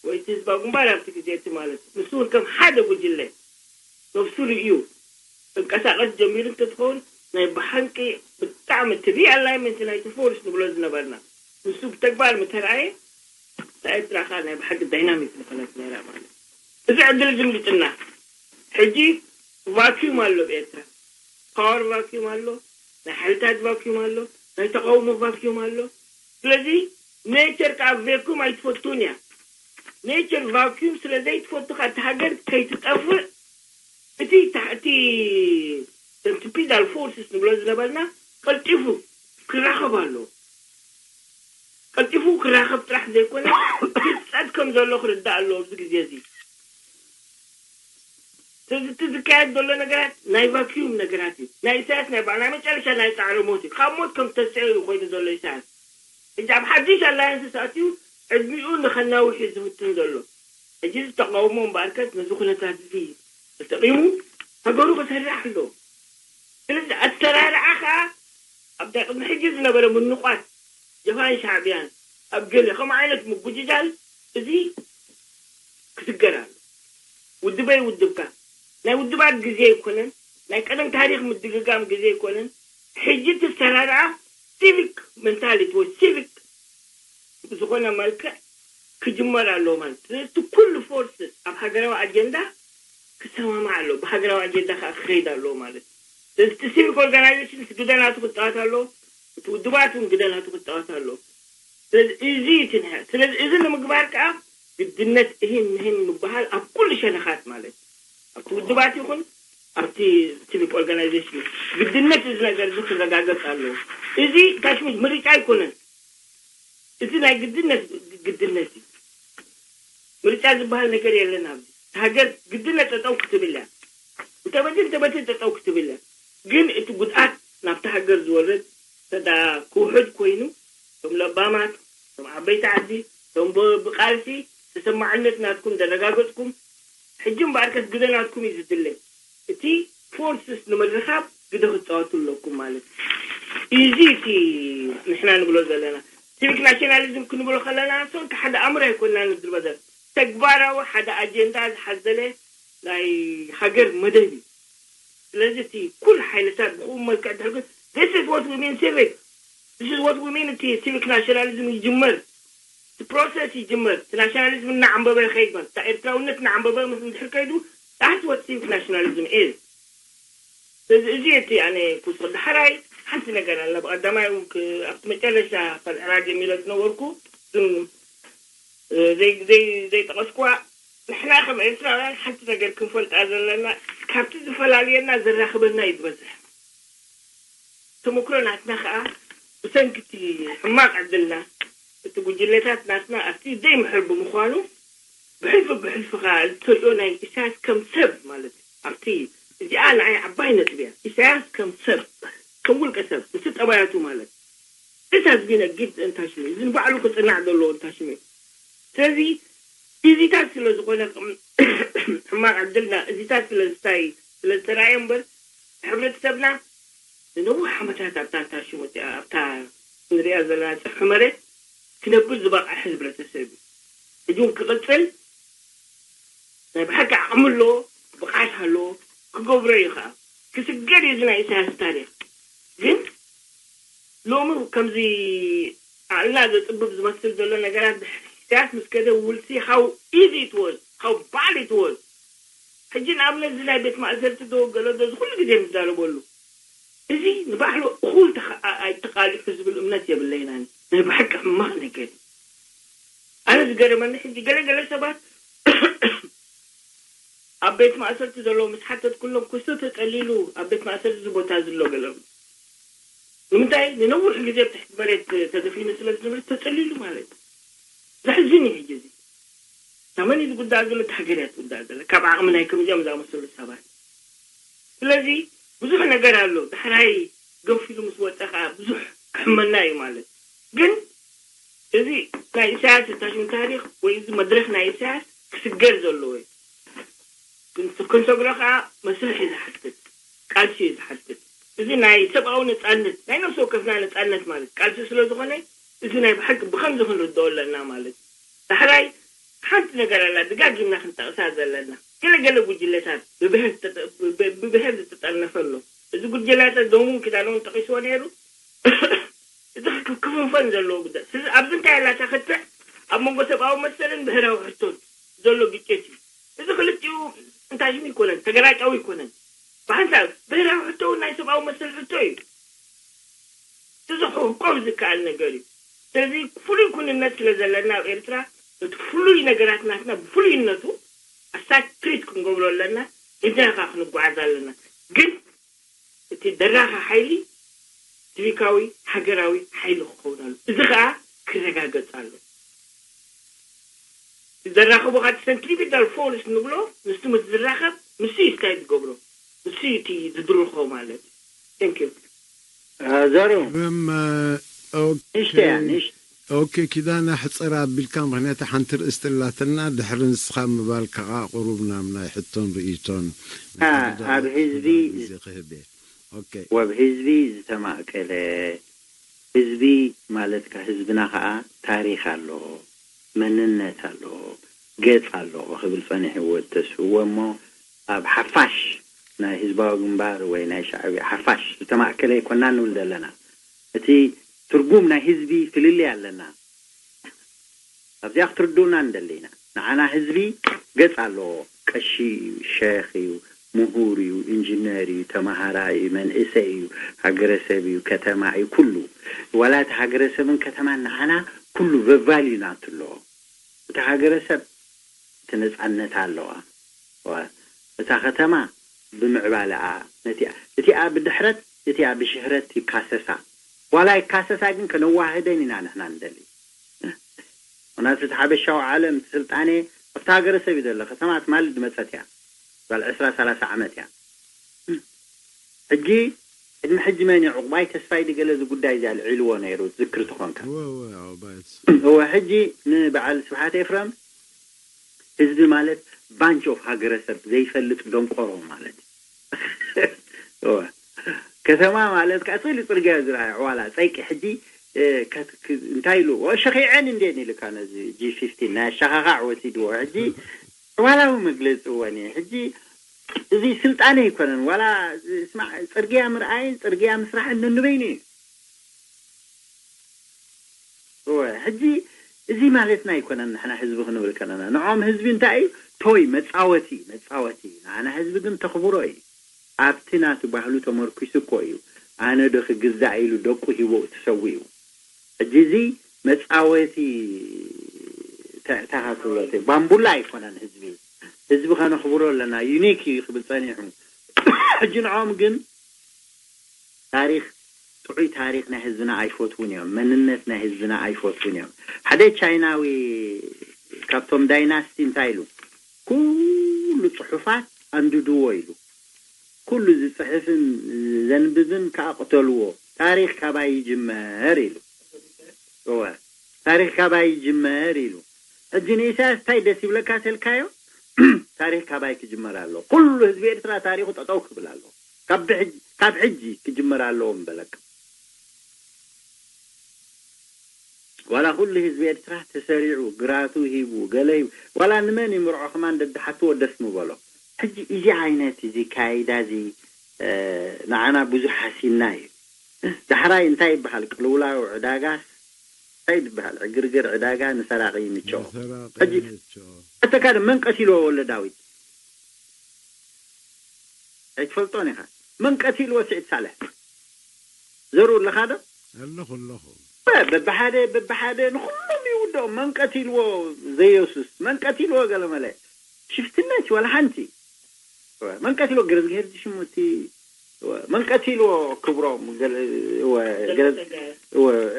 ወይ እቲ ህዝባዊ ግንባር ኣብቲ ግዜ እቲ ማለት ንሱ እውን ከም ሓደ ጉጅለ ነብሱ ርእዩ ክንቀሳቐስ ጀሚሩ እንተዝኸውን፣ ናይ ብሓቂ ብጣዕሚ እቲ ሪኣላይመንት ናይቲ ፎርስ ንብሎ ዝነበርና ንሱ ብተግባር ምተረኣየ፣ እታ ኤርትራ ከኣ ናይ ብሓቂ ዳይናሚክ ምኾነት ነይራ ማለት እዩ። እዚ ዕድል ዝምልጥና። ሕጂ ቫክዩም ኣሎ ኣብ ኤርትራ። ፓወር ቫክዩም ኣሎ፣ ናይ ሓይልታት ቫክዩም ኣሎ፣ ናይ ተቃውሞ ቫክዩም ኣሎ። ስለዚ ኔቸር ከዓ ቬኩም ኣይትፈቱን እያ። ኔቸር ቫክዩም ስለ ዘይትፈቱ ከዓ እቲ ሃገር ከይትጠፍእ እቲ ታሕቲ ሰንትሪፒታል ፎርስስ ንብሎ ዝነበርና ቀልጢፉ ክራኸብ ኣለዎ። ቀልጢፉ ክራኸብ ጥራሕ ዘይኮነ ክጸት ከም ዘሎ ክርዳእ ኣለዎ ኣብዚ ግዜ እዚ። ስለዚ እቲ ዝካየድ ዘሎ ነገራት ናይ ቫክዩም ነገራት እዩ። ናይ ኢሳያስ ናይ በዓል ናይ መጨረሻ ናይ ጻዕሪ ሞት እዩ። ካብ ሞት ከም ተስዒ እዩ ኮይኑ ዘሎ ኢሳያስ። ሕጂ ኣብ ሓድሽ ኣላያንስ ኣትዩ ዕድሚኡ ንኸናውሕ እዩ ዝፍትን ዘሎ። ሕጂ እዚ ተቃውሞ እምበኣርከስ ነዚ ኩነታት እዚ ተጠቂሙ ሃገሩ ክሰርሕ ኣለዎ። ስለዚ ኣሰራርዓ ከዓ ኣብ ናይ ቅድሚ ሕጂ ዝነበረ ምንቋት ጀብሃን ሻዕብያን ኣብ ገለ ከምኡ ዓይነት ምጉጅጃል እዚ ክስገር ኣሎ። ውድበይ ውድብካ ናይ ውድባት ግዜ ኣይኮነን፣ ናይ ቀደም ታሪኽ ምድግጋም ግዜ ኣይኮነን። ሕጂ እቲ ኣሰራርዓ ሲቪክ ሜንታሊቲ ወይ ሲቪክ ብዝኾነ መልክዕ ክጅመር ኣለዎ ማለት እዩ። ስለዚ እቲ ኩሉ ፎርስ ኣብ ሃገራዊ ኣጀንዳ ክሰማማዕ ኣለዎ፣ ብሃገራዊ ኣጀንዳ ከዓ ክኸይድ ኣለዎ ማለት እዩ። ስለዚ እቲ ሲቪክ ኦርጋናይዜሽን ግደ ናቱ ክፃወት ኣለዎ፣ እቲ ውድባት እውን ግደ ናቱ ክፃወት ኣለዎ። ስለዚ እዚ እቲ ንሕር ስለዚ እዚ ንምግባር ከዓ ግድነት እሂን ምህን ምበሃል ኣብ ኩሉ ሸነኻት ማለት እዩ። ኣብቲ ውድባት ይኹን ኣብቲ ሲቪክ ኦርጋናይዜሽን ግድነት እዚ ነገር እዚ ክረጋገፅ ኣለዎ። እዚ ታሽሚት ምርጫ ኣይኮነን። እዚ ናይ ግድነት ግድነት እዩ። ምርጫ ዝበሃል ነገር የለን። ኣብዚ ሃገር ግድነት ጠጠው ክትብል እያ። እንተበቲ እንተበቲ ጠጠው ክትብል እያ። ግን እቲ ጉድኣት ናብቲ ሃገር ዝወርድ ተዳ ክውሕድ ኮይኑ፣ እቶም ለባማት፣ እቶም ዓበይቲ ዓዲ፣ እቶም ብ- ብቃልሲ ተሰማዕነት ናትኩም ዘረጋገጽኩም፣ ሕጂ እምበኣርከስ ግደ ናትኩም እዩ ዝድለ። እቲ ፎርስስ ንምርኻብ ግደ ክትጻወቱ ኣለኩም ማለት እዩ። እዚ እቲ ንሕና ንብሎ ዘለና ሲቪክ ናሽናሊዝም ክንብሎ ከለና ንሶም ሓደ ኣምር ኣይኮንና ንድርበዘር ተግባራዊ ሓደ ኣጀንዳ ዝሓዘለ ናይ ሃገር መደብ እዩ። ስለዚ እቲ ኩል ሓይልታት ብክኡ መልክዕ ድሕር ግን this is what we mean civic this is what we mean እቲ ሲቪክ ናሽናሊዝም ይጅመር እቲ ፕሮሰስ ይጅመር እቲ ናሽናሊዝም እናዓንበበ ይኸይድ ማለት እታ ኤርትራውነት እናዓንበበ ምስ ድሕር ከይዱ that's what civic nationalism is ስለዚ እዚ እቲ ኣነ ክውስኽ ዳሕራይ ሓንቲ ነገር ኣላ ብቀዳማይ እውን ክ- ኣብቲ መጨረሻ ፈልዕራ ጀሚረ ዝነበርኩ ግን እ፣ ዘይ- ዘይ- ዘይጠቐስኩዋ ንሕና ከም ኤርትራውያን ሓንቲ ነገር ክንፈልጣ ዘለና ካብቲ ዝፈላልየና ዘራኽበና እዩ ዝበዝሕ ተመክሮ ናትና ከዓ ብሰንኪ እቲ ሕማቕ ዕድልና እቲ ጉጅለታት ናትና ኣብቲ ዘይምሕር ብምዃኑ ብሕልፊ ብሕልፊ ከዓ እትሪኦ ናይ ኢሳያስ ከም ሰብ ማለት እዩ ኣብቲ እዚኣ ንዓይ ዓባይ ነጥቢ እያ ኢሳያስ ከም ሰብ ከም ውልቀ ሰብ ምስቲ ጠባያቱ ማለት this has been a gift እንታሽመ እዚ ንባዕሉ ክፅናዕ ዘለዎ እንታሽመ ስለዚ እዚታት ስለ ዝኾነ ሕማቕ ዕድልና እዚታት ስለ ዝታይ ስለ ዝተረኣየ እምበር ሕብረተሰብና ንነዊሕ ዓመታት ኣብታ እንታሽመ ኣብታ ንሪኣ ዘለና ፅፍሒ መሬት ክነብር ዝበቕዐ ህዝብረተሰብ እዩ ሕጂ እውን ክቕፅል ናይ ብሓቂ ዓቕሚ ኣለዎ ብቕዓት ኣለዎ ክገብሮ እዩ ከዓ ክስገር እዩ እዚ ናይ ኢሳያስ ታሪክ ግን ሎሚ ከምዚ ኣላ ዘፅብብ ዝመስል ዘሎ ነገራት ብሕስያት ምስ ከደ ውልሲ how easy it was how bad it was ሕጂ ንኣብነት እዚ ናይ ቤት ማእሰርቲ ዶ ገሎ ዶ እዚ ኩሉ ግዜ ንዛረበሉ እዚ ንባዕሉ እኹል ተቃሊሑ ዝብል እምነት የብለይናን ናይ ብሓቂ ሕማቕ ነገር እዩ ኣነ ዝገረመኒ ሕጂ ገለገለ ሰባት ኣብ ቤት ማእሰርቲ ዘለዉ ምስ ሓተት ኩሎም ክሱ ተጠሊሉ ኣብ ቤት ማእሰርቲ እዚ ቦታ ዝሎ ገለ ንምንታይ ንነዊሕ ግዜ ኣብ ትሕቲ መሬት ተደፊኑ ስለ ዝነብር ተጠሊሉ ማለት እዩ ዘሕዝን እዩ ሕጂ እዚ ታመን እዩ ዝጉዳእ ዘሎ እቲ ሃገር እያ ትጉዳእ ዘለ ካብ ዓቕሚ ናይ ከምዚኦም ዝኣመሰሉ ሰባት ስለዚ ብዙሕ ነገር ኣሎ ዳሕራይ ገፊሉ ምስ ወፀ ከዓ ብዙሕ ክሕመና እዩ ማለት ግን እዚ ናይ ኢሳያስ እታሽም ታሪክ ወይ እዚ መድረክ ናይ ኢሳያስ ክስገር ዘለዎ እዩ ክንሰግሮ ከዓ መስርሕ እዩ ዝሓትት ቃልሲ እዩ ዝሓትት እዚ ናይ ሰብኣዊ ነፃነት ናይ ነፍሲ ወከፍና ነፃነት ማለት ቃልሲ ስለ ዝኾነ እዚ ናይ ብሓቂ ብኸምዚ ክንርድኦ ኣለና ማለት እዩ። ዳሕራይ ሓንቲ ነገር ኣላ ደጋጊምና ክንጠቕሳ ዘለና። ገለገለ ጉጅለታት ብብሔር ዝተጠ- ብ- ብብሔር ዝተጠርነፈ ኣሎ። እዚ ጉጅለታት ዶሙን ክዳኖን ጠቒስዎ ነይሩ። እዚ ክፍንፈን ዘለዎ ጉዳይ። ስለዚ ኣብዚ እንታይ ኣላ እታ ክትዕ ኣብ መንጎ ሰብኣዊ መሰልን ብሔራዊ ሕቶን ዘሎ ግጭት እዩ። እዚ ክልቲኡ እንታይ ሽም ይኮነን፣ ተገራጫዊ ይኮነን። ብሓንሳብ ብሔራዊ ሕቶ እውን ናይ ሰብኣዊ መሰል ሕቶ እዩ። እዚ ክቆም ዝከኣል ነገር እዩ። ስለዚ ፍሉይ ኩንነት ስለ ዘለና ኣብ ኤርትራ እቲ ፍሉይ ነገራት ናትና ብፍሉይነቱ ኣሳክሪት ክንገብሮ ኣለና። ኢድና ክንጓዓዝ ኣለና። ግን እቲ ደራኺ ሓይሊ ሲቪካዊ ሃገራዊ ሓይሊ ክኸውን ኣሎ። እዚ ከዓ ክረጋገጽ ኣሎ። ዘራኽቦ ካብ ሰንትሪፒታል ፎርስ ንብሎ ንሱ ምስ ዝራኸብ ንሱ እዩ ስታይ ዝገብሮ። ንሱ እዩ እቲ ዝድርኾ ማለት እዩ። Thank you። ዘሩ ም ንእሽተያ ንእሽ ኦኬ ኪዳነ ሕፅር ኣቢልካ፣ ምክንያቱ ሓንቲ ርእስቲ እላትና ድሕሪ ንስኻ ምባል ከዓ ቁሩብ ናብ ናይ ሕቶን ርእይቶን ኣብ ህዝቢ ግዜ ክህብ እየ። ኦኬ ወብ ህዝቢ ዝተማእከለ ህዝቢ ማለትካ ህዝብና ከዓ ታሪክ ኣለዎ፣ መንነት ኣለዎ፣ ገፅ ኣለዎ ክብል ፀኒሕዎ ተስፍዎ እሞ ኣብ ሓፋሽ ናይ ህዝባዊ ግንባር ወይ ናይ ሻዕብያ ሓፋሽ ዝተማእከለ ኣይኮና ንብል ዘለና። እቲ ትርጉም ናይ ህዝቢ ፍልልይ ኣለና። ኣብዚኣ ክትርድኡና ንደሊ ኢና። ንዓና ህዝቢ ገፅ ኣለዎ። ቀሺ እዩ፣ ሸኽ እዩ፣ ምሁር እዩ፣ ኢንጂነር እዩ፣ ተማሃራይ እዩ፣ መንእሰይ እዩ፣ ሃገረሰብ እዩ፣ ከተማ እዩ፣ ኩሉ ዋላ እቲ ሃገረሰብን ከተማን ንዓና ኩሉ ቨቫልዩ ናቱ ኣለዎ። እቲ ሃገረሰብ እቲ ነፃነታ ኣለዋ። እታ ከተማ ብምዕባለኣ ነቲኣ እቲኣ ብድሕረት እቲኣ ብሽህረት ይካሰሳ። ዋላ ይካሰሳ ግን ከነዋህደን ኢና ንሕና ንደሊ። ምክንያቱ እቲ ሓበሻዊ ዓለም እቲ ስልጣኔ ኣብቲ ሃገረሰብ እዩ ዘሎ። ከተማ ትማሊ ዝመፀት እያ። ጓል ዕስራ ሰላሳ ዓመት እያ። ሕጂ ቅድሚ ሕጂ መን እዩ ዕቁባይ ተስፋይ ድገለ እዚ ጉዳይ እዚ ኣልዒልዎ ነይሩ ትዝክር ትኾንካ። እወ ሕጂ ንበዓል ስብሓት ኤፍረም ህዝቢ ማለት ባንች ኦፍ ሃገረሰብ ዘይፈልጥ ደንቆሮ ማለት እወ ከተማ ማለት ከዓ ስእሊ ፅርግያ ዝረኣየ ዕዋላ ፀይቂ ሕጂ እንታይ ኢሉ ሸኺዐን እንዴን ኢልካ ነዚ ጂ ፊፍቲን ናይ ኣሻኻኻዕ ወሲድዎ ሕጂ ዕዋላዊ መግለፂ እወን እዩ ሕጂ እዚ ስልጣነ ኣይኮነን ዋላ ስማዕ ፅርግያ ምርኣይን ፅርግያ ምስራሕን ነንበይኑ እዩ እወ ሕጂ እዚ ማለትና ኣይኮነን ንሕና ህዝቢ ክንብል ከለና ንዖም ህዝቢ እንታይ እዩ ቶይ መፃወቲ መፃወቲ ንዓና ህዝቢ ግን ተኽብሮ እዩ ኣብቲ ናቱ ባህሉ ተመርኪሱ እኮ እዩ ኣነ ዶ ክግዛእ ኢሉ ደቁ ሂቦ ትሰዊኡ ሕጂ እዚ መፃወቲ ተእታኻ ትብሎ ባምቡላ ኣይኮነን ህዝቢ ህዝቢ ከነኽብሮ ኣለና ዩኒክ እዩ ክብል ፀኒሑ ሕጂ ንዖም ግን ታሪክ ጥዑይ ታሪክ ናይ ህዝብና ኣይፈትውን እዮም መንነት ናይ ህዝብና ኣይፈትውን እዮም ሓደ ቻይናዊ ካብቶም ዳይናስቲ እንታይ ኢሉ ኩሉ ፅሑፋት ኣንድድዎ ኢሉ ኩሉ ዝፅሕፍን ዘንብብን ከዓ ቅተልዎ ታሪክ ካባይ ይጅመር ኢሉ እወ ታሪክ ካባይ ይጅመር ኢሉ ሕጂ ንኢሳያስ እንታይ ደስ ይብለካ ተልካዮ ታሪክ ካባይ ክጅመር ኣሎ ኩሉ ህዝቢ ኤርትራ ታሪኩ ጠጠው ክብል ኣሎ ካብ ሕጂ ክጅመር ኣለዎ ምበለካ ዋላ ኩሉ ህዝቢ ኤርትራ ተሰሪዑ ግራቱ ሂቡ ገለ ሂቡ ዋላ ንመን ይምርዖ ከማን ደድሓትዎ ደስ ምበሎ ሕጂ እዚ ዓይነት እዚ ካይዳ እዚ ንዓና ብዙሕ ሓሲና እዩ ዳሕራይ እንታይ ይበሃል ቅልውላው ዕዳጋስ እንታይ ይበሃል ዕግርግር ዕዳጋ ንሰራቂ ይምቸኦ ሕጂ ሕተካ መን ቀቲልዎ ወለ ዳዊት ኣይትፈልጦን ኢኻ መን ቀቲልዎ ስዒድ ሳልሕ ዘሩ ኣለኻ ዶ ኣለኹ ኣለኹ በብሓደ በብሓደ ንኩሎም ይውደኦም መን ቀቲልዎ ዘየሱስ መን ቀቲልዎ ገለመለ ሽፍትነት ወላ ሓንቲ መን ቀቲልዎ ገረዝግሄር ሽሙ እቲ መን ቀቲልዎ ክብሮም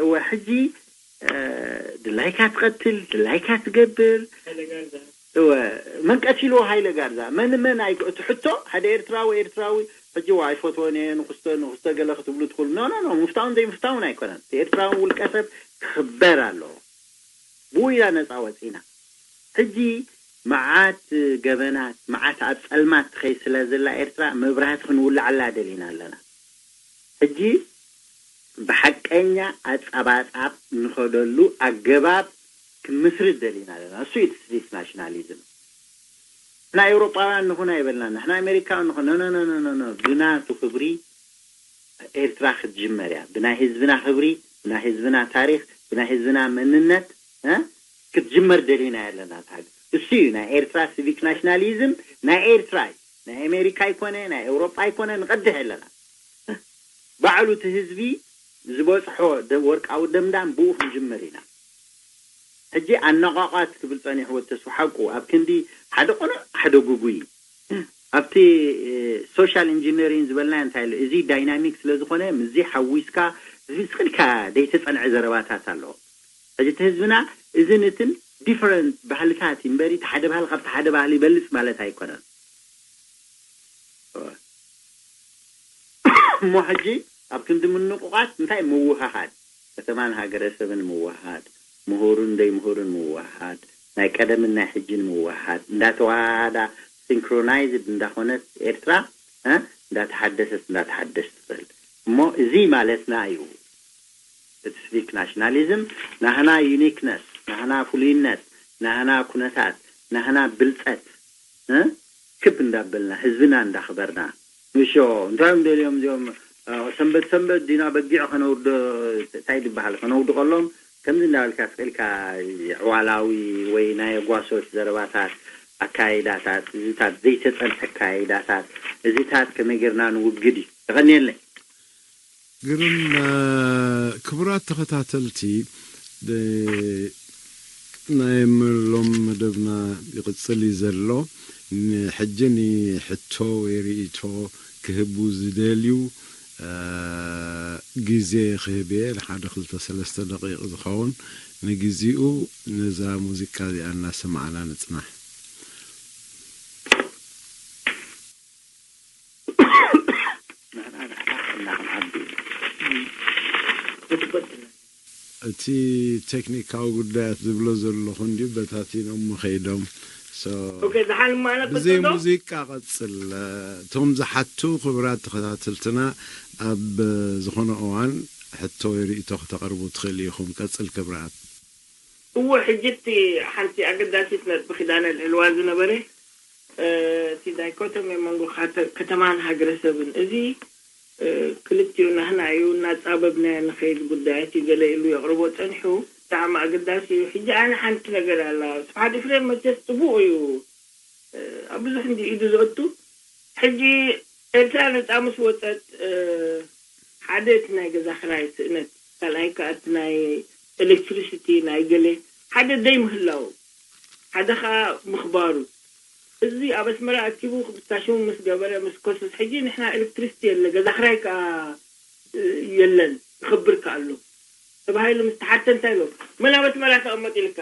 እወ ሕጂ ድላይካ ትቐትል ድላይካ ትገብር እወ መን ቀቲልዎ ሃይለ ጋርዛ መን መን ኣይኮ እቲ ሕቶ ሓደ ኤርትራዊ ኤርትራዊ ሕጂ ዋ ኣይፈትወን እየ ንክስቶ ንክስቶ ገለ ክትብሉ ትኽእሉ ኖ ኖ ኖ ምፍታውን ዘይምፍታውን ኣይኮነን እቲ ኤርትራዊ ውልቀ ሰብ ክኽበር ኣለዎ ብኡ ኢና ነፃ ወፂና ሕጂ መዓት ገበናት መዓት ኣብ ፀልማት ትኸይ ስለ ዘላ ኤርትራ መብራህቲ ክንውልዓላ ደሊና ኣለና ሕጂ ብሓቀኛ ኣጻባጻብ ንኸደሉ ኣገባብ ክንምስርት ደሊና ኣለና። እሱ እዩ ትስሊት ናሽናሊዝም። ንሕና ኤውሮጳውያን ንኹን ኣይበልናን፣ ንሕና ኣሜሪካውያን ንኹን፣ ኖ፣ ኖ፣ ኖ፣ ኖ፣ ኖ፣ ኖ። ብናቱ ክብሪ ኤርትራ ክትጅመር እያ። ብናይ ህዝብና ክብሪ፣ ብናይ ህዝብና ታሪኽ፣ ብናይ ህዝብና መንነት፣ እ? ክትጅመር ደሊና ኣለና እታ ሃገር። እሱ እዩ ናይ ኤርትራ ሲቪክ ናሽናሊዝም፣ ናይ ኤርትራ እዩ። ናይ ኣሜሪካ ኣይኮነ፣ ናይ ኤውሮጳ ኣይኮነ፣ ንቐድሕ ኣለና። ባዕሉ እቲ ህዝቢ ዝበጽሖ ደ-፣ ወርቃዊ ደምዳም ብኡ ክንጅምር ኢና። ሕጂ ኣነቋቋት ክብል ጸኒሑ ወተሱ ሓቁ ኣብ ክንዲ ሓደ ቅኑዕ ሓደ ጉጉይ ኣብቲ ሶሻል ኢንጂነሪንግ ዝበልና እንታይ ኣሎ እዚ ዳይናሚክ ስለ ዝኾነ ምዚ ሓዊስካ እዚ ስኽልካ ደይተጸንዐ ዘረባታት ኣለዎ። ሕጂ እቲ ህዝብና እዝን እትን ዲፈረንት ባህልታት እዩ እምበሪ እቲ ሓደ ባህሊ ካብቲ ሓደ ባህሊ ይበልጽ ማለት ኣይኮነን። እሞ ሕጂ ኣብ ክንዲ ምንቁቓት እንታይ ምውሃሃድ ከተማን ሃገረሰብን ምውሃሃድ ምሁርን ዘይምሁርን ምውሃሃድ ናይ ቀደምን ናይ ሕጅን ምውሃሃድ እንዳተዋሃሃዳ ሲንክሮናይዝድ እንዳኾነት ኤርትራ እ እንዳተሓደሰት እንዳተሓደስ ትኽእል እሞ እዚ ማለትና እዩ። እቲ ስቪክ ናሽናሊዝም ናህና ዩኒክነስ ናህና ፍሉይነት ናህና ኩነታት ናህና ብልፀት እ ክብ እንዳበልና ህዝብና እንዳኽበርና ንሾ እንታይ እዮም ደልዮም እዚኦም እ፣ ሰንበት ሰንበት ዲና በጊዕ ከነውርዶ እንታይ ዝበሃል ከነውዱ ከሎም ከምዚ እንዳበልካ ስቅልካ ዕዋላዊ ወይ ናይ ጓሶት ዘረባታት ኣካይዳታት እዚታት ዘይተፀንሐ ኣካይዳታት እዚታት ከመይ ጌርና ንውግድ እዩ የቐንየለይ። ግርም ክቡራት ተኸታተልቲ ናይ ሎም መደብና ይቕፅል እዩ ዘሎ። ሕጂ ንሕቶ ወይ ርእቶ ክህቡ ዝደልዩ ግዜ ክህብ እየ ንሓደ ክልተ ሰለስተ ደቂቕ ዝኸውን። ንግዚኡ ነዛ ሙዚቃ እዚኣ እናሰማዕና ንፅናሕ። እቲ ቴክኒካዊ ጉዳያት ዝብሎ ዘለኹ እንድዩ በታቲኖም ከይዶም። ብዘይ ሙዚቃ ቀፅል። እቶም ዝሓቱ ክቡራት ተኸታተልትና ኣብ ዝኾነ እዋን ሕቶ ወይ ርእቶ ክተቕርቡ ትኽእል ኢኹም። ቀፅል ክብራት። እወ ሕጂ እቲ ሓንቲ ኣገዳሲት ነጥቢ ኪዳነ ኣልዒልዋ ዝነበረ እቲ ዳይኮቶሚ ኣብ መንጎ ከተማን ሃገረሰብን እዚ ክልቲኡ ናህና እዩ እናፃበብናዮ ንኸይድ ጉዳያት እዩ ገለ ኢሉ የቕርቦ ፀኒሑ ብጣዕሚ ኣገዳሲ እዩ። ሕጂ ኣነ ሓንቲ ነገር ኣላ ስብሓት ኤፍሬም መቸስ ፅቡቕ እዩ ኣብ ብዙሕ እንዲ ኢዱ ዘእቱ ሕጂ ኤርትራ ነፃ ምስ ወፀት ሓደ እቲ ናይ ገዛ ክራይ ስእነት ካልኣይ ከዓ እቲ ናይ ኤሌክትሪሲቲ ናይ ገለ ሓደ ደይ ምህላው ሓደ ከዓ ምኽባሩ እዚ ኣብ ኣስመራ ኣኪቡ ክብታሽሙ ምስ ገበረ ምስ ኮስስ ሕጂ ንሕና ኤሌክትሪሲቲ የለ ገዛ ክራይ ከዓ የለን ይኸብር ከዓ ኣሎ ተባሂሉ ምስ ተሓተ እንታይ ኢሎም መን ኣብ ኣስመራ ተቐመጥ ኢልካ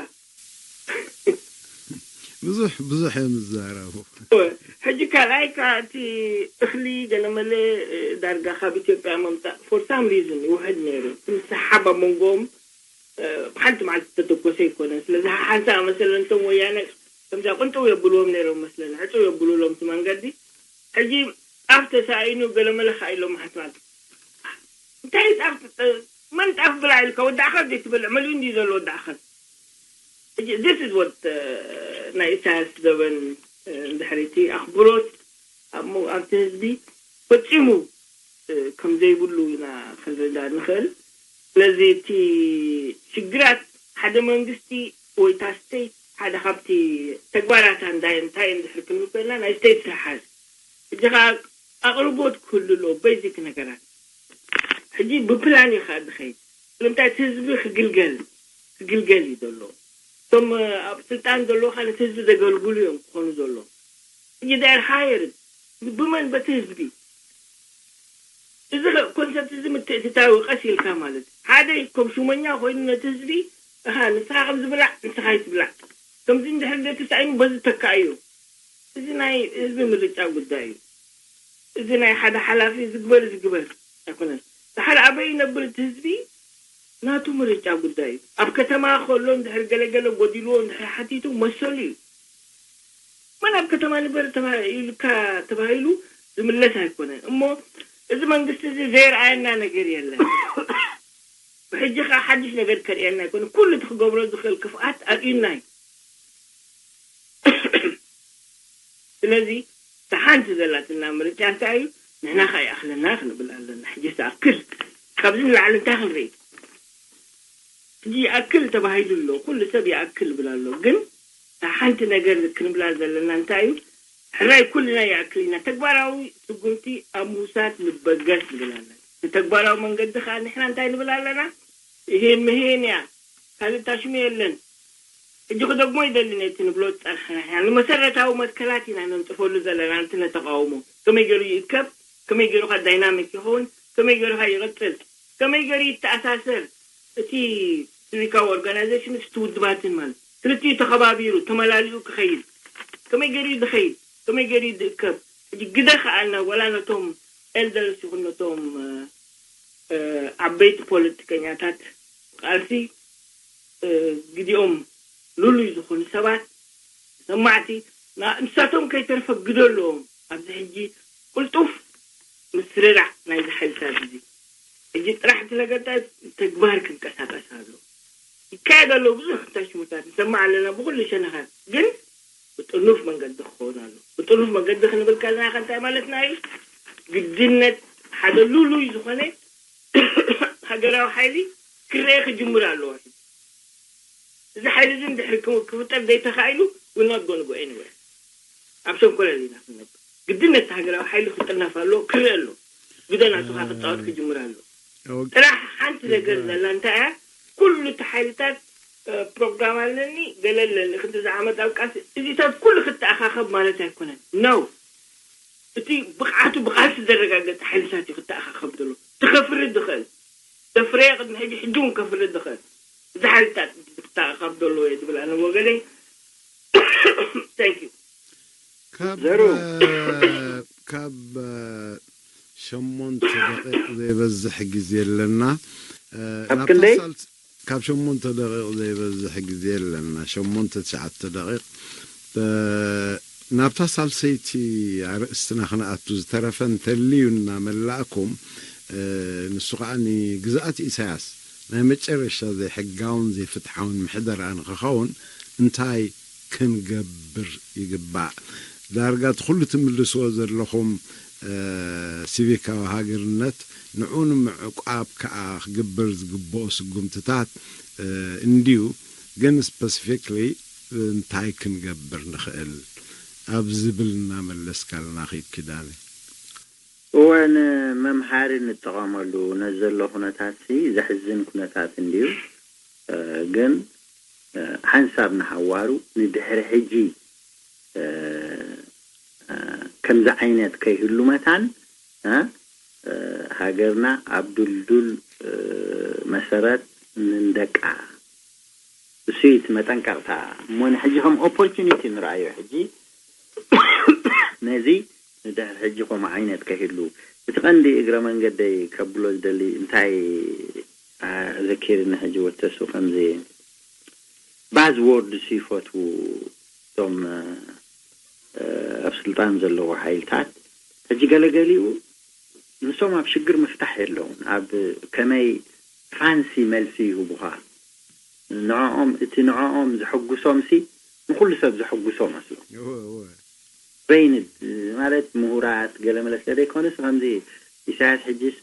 ብዙሕ ብዙሕ እዮም ዝዛረቡ። ሕጂ ካልኣይ ከዓ እቲ እኽሊ ገለመለ ዳርጋ ካብ ኢትዮጵያ ምምፃእ for some reason ይውሕድ ነይሩ። እቲ ምስሕሓብ ኣብ መንጎኦም ብሓንቲ መዓልቲ ዝተተኮሰ ኣይኮነን። ስለዚ ሓሓንሳእ መሰለን እቶም ወያነ ከምዚኣ ቅንጥው የብልዎም ነይሮም መስለኒ። ዕፅው የብሉሎም እቲ መንገዲ። ሕጂ ጣፍ ተሳኢኑ ገለመለ ከዓ ኢሎም ሓንቲ መዓልቲ እንታይ ጣፍ መን ጣፍ ብላዕ ኢልካ ወዲ ዓኸር ዘይትበልዕ መሊኡ እንድዩ ዘሎ ወዲ ዓኸር this is what ናይ ኢሳያስ ዘበን እንድሕር እቲ ኣኽብሮት ኣብቲ ህዝቢ ፈፂሙ ከም ዘይብሉ ኢና ክንርዳ ንኽእል ስለዚ እቲ ሽግራት ሓደ መንግስቲ ወይ እታ ስቴት ሓደ ካብቲ ተግባራታ እንታይ እንታይ እንድሕር ክንብል ኮይና ናይ ስቴት ስርሓት ሕጂ ከዓ ኣቕርቦት ክህሉ ኣለዎ ቤዚክ ነገራት ሕጂ ብፕላን እዩ ከዓ ዝኸይድ ስለምንታይ እቲ ህዝቢ ክግልገል ክግልገል እዩ ዘሎ እቶም ኣብ ስልጣን ዘለዉ ከዓ ነቲ ህዝቢ ዘገልግሉ እዮም ክኾኑ ዘሎ ሕጂ ዳይር ሃየር ብመን በቲ ህዝቢ እዚ ኮንሰፕት እዚ ምትእትታዊ ቀስ ኢልካ ማለት ሓደ ከም ሹመኛ ኮይኑ ነቲ ህዝቢ እኻ ንስኻ ከም ዝብላዕ ንስኻ ይትብላዕ ከምዚ እንድሕር ደቂ ሳኢኑ በዚ ተካእዮ እዚ ናይ ህዝቢ ምርጫ ጉዳይ እዩ። እዚ ናይ ሓደ ሓላፊ ዝግበር ዝግበር ኣይኮነን። ድሓር ኣበይ ይነብር እቲ ህዝቢ ናቱ ምርጫ ጉዳይ እዩ። ኣብ ከተማ ከሎ እንድሕር ገለገለ ጎዲልዎ እንድሕር ሓቲቱ መሰሉ እዩ። መን ኣብ ከተማ ንበር ኢልካ ተባሂሉ ዝምለስ ኣይኮነን። እሞ እዚ መንግስቲ እዚ ዘይረኣየና ነገር የለን። ብሕጂ ከዓ ሓድሽ ነገር ከርእየና ኣይኮነ፣ ኩሉ እቲ ክገብሮ ዝኽእል ክፍኣት ኣርእዩና እዩ። ስለዚ እታ ሓንቲ ዘላትና ምርጫ እንታይ እዩ? ንሕና ከዓ ይኣኽለና ክንብል ኣለና። ሕጂ ተኣክል፣ ካብዚ ንላዕሊ እንታይ ክንርኢ? ሕጂ ይኣክል ተባሂሉ ኣሎ፣ ኩሉ ሰብ ይኣክል ይብል ኣሎ። ግን እታ ሓንቲ ነገር ክንብላ ዘለና እንታይ እዩ? ሕራይ ኩልና ይኣክል ኢና። ተግባራዊ ስጉምቲ ኣብ ምውሳድ ንበገስ ንብል ኣለና። ብተግባራዊ መንገዲ ከዓ ንሕና እንታይ ንብል ኣለና? ይሄን ምሄን እያ፣ ካልእ ታሽሙ የለን። ሕጂ ክደግሞ ይደሊ ነቲ ንብሎ ዝጸንሐና። ንመሰረታዊ መትከላት ኢና ነንጥፈሉ ዘለና። ነቲ ነተቃውሞ ከመይ ገይሩ ይእከብ፣ ከመይ ገይሩ ከ ዳይናሚክ ይኸውን፣ ከመይ ገይሩ ከ ይቕጽል፣ ከመይ ገይሩ ይተኣሳሰር፣ እቲ ሲቪካዊ ኦርጋናይዜሽን እቲ ውድባትን ማለት ክልቲኡ ተኸባቢሩ ተመላሊኡ ክኸይድ፣ ከመይ ገይሩ እዩ ዝኸይድ፣ ከመይ ገይሩ እዩ ዝእከብ? ሕጂ ግደ ከኣልና ወላ ነቶም ኤልደርስ ይኹን ነቶም ዓበይቲ ፖለቲከኛታት ቃልሲ ግዲኦም ልሉይ ዝኾኑ ሰባት ሰማዕቲ ንሳቶም ከይተርፈ ግደ ኣለዎም። ኣብዚ ሕጂ ቅልጡፍ ምስርራዕ ናይዚ ሓይልታት እዚ ሕጂ ጥራሕ እቲ ነገር እንታይ ተግባር ክንቀሳቀስ ኣሎ። ይካየድ ኣሎ ብዙሕ ተሽሙታት ንሰማዕ ኣለና ብኩሉ ሸነኻት፣ ግን ብጥኑፍ መንገዲ ክኸውን ኣሎ። ብጥኑፍ መንገዲ ክንብል ከለና ከ እንታይ ማለትና እዩ? ግድነት ሓደ ልሉይ ዝኾነ ሃገራዊ ሓይሊ ክረአ ክጅምር ኣለዎ። እዚ ሓይሊ እዚ እንድሕሪ ክፍጠር ዘይተኻኢሉ፣ we not gonna go anywhere። ኣብ ሸንኮለል ኢና ክንነብር። ግድነት ሃገራዊ ሓይሊ ክጥርነፍ ኣለዎ፣ ክረአ ኣለዎ። ግደ ናቱ ከዓ ክፃወት ክጅምር ኣለዎ። ጥራሕ ሓንቲ ነገር ዘላ እንታይ እያ? ኩሉ እቲ ሓይልታት ፕሮግራም ኣለኒ፣ ገለ ኣለኒ፣ ክንዲ ዝዓመት ኣብ ቃልሲ፣ እዚታት ኩሉ ክተኣኻኸብ ማለት ኣይኮነን። No። እቲ ብቕዓቱ ብቃልሲ ዘረጋገፀ ሓይልታት እዩ ክተኣኻኸብ ዘሎ። እቲ ከፍሪ ዝኽእል፣ ዘፍረየ ቅድሚ ሕጂ ሕጂ እውን ከፍሪ ዝኽእል፣ እዚ ሓይልታት ክተኣኻኸብ ዘለዎ እየ ዝብል ኣነ ወገነይ። Thank you። ካብ ዘሩ። ካብ ሸሞንተ ደቂቕ ዘይበዝሕ ግዜ ኣለና። ካብ ክንደይ? ካብ ሸሞንተ ደቂቕ ዘይበዝሕ ግዜ ኣለና። ሸሞንተ ትሽዓተ ደቂቕ። ናብታ ሳልሰይቲ ኣርእስትና ክንኣቱ ዝተረፈ እንተልዩ እናመላእኩም፣ ንሱ ከዓ ንግዝኣት ኢሳያስ ናይ መጨረሻ ዘይሕጋውን ዘይፍትሓውን ምሕደራ ንክኸውን እንታይ ክንገብር ይግባእ? ዳርጋ እቲ ኩሉ ትምልስዎ ዘለኹም ሲቪካዊ ሃገርነት ንዑ ንምዕቋብ ከዓ ክግበር ዝግብኦ ስጉምትታት እንድዩ። ግን ስፐሲፊክሊ እንታይ ክንገብር ንኽእል ኣብ ዝብል እናመለስካልና ኺድ ኪዳነ። እወ ንመምሃሪ ንጠቐመሉ ነዚ ዘሎ ኩነታት ሲ ዘሕዝን ኩነታት እንድዩ። ግን ሓንሳብ ንሓዋሩ ንድሕሪ ሕጂ ከምዚ ዓይነት ከይህሉ መታን ሃገርና ኣብ ድልዱል መሰረት ንንደቃ እሱ እቲ መጠንቀቕታ እሞ ንሕጂ ከም ኦፖርቹኒቲ ንረኣዮ ሕጂ ነዚ ንድሕሪ ሕጂ ከምኡ ዓይነት ከይህሉ እቲ ቀንዲ እግረ መንገደይ ከብሎ ዝደሊ እንታይ ዘኪርኒ ሕጂ ወተሱ ከምዚ ባዝ ወርድስ ይፈትዉ እቶም ኣብ ስልጣን ዘለዉ ሓይልታት ሕጂ ገለገሊኡ ንሶም ኣብ ሽግር ምፍታሕ የለውን ኣብ ከመይ ፋንሲ መልሲ ይህቡኻ ንዕኦም እቲ ንዕኦም ዘሐጉሶም ሲ ንኩሉ ሰብ ዘሐጉሶ መስሎ በይንድ ማለት ምሁራት ገለመለ ስለ ዘይኮነስ ከምዚ ኢሳያስ ሕጅስ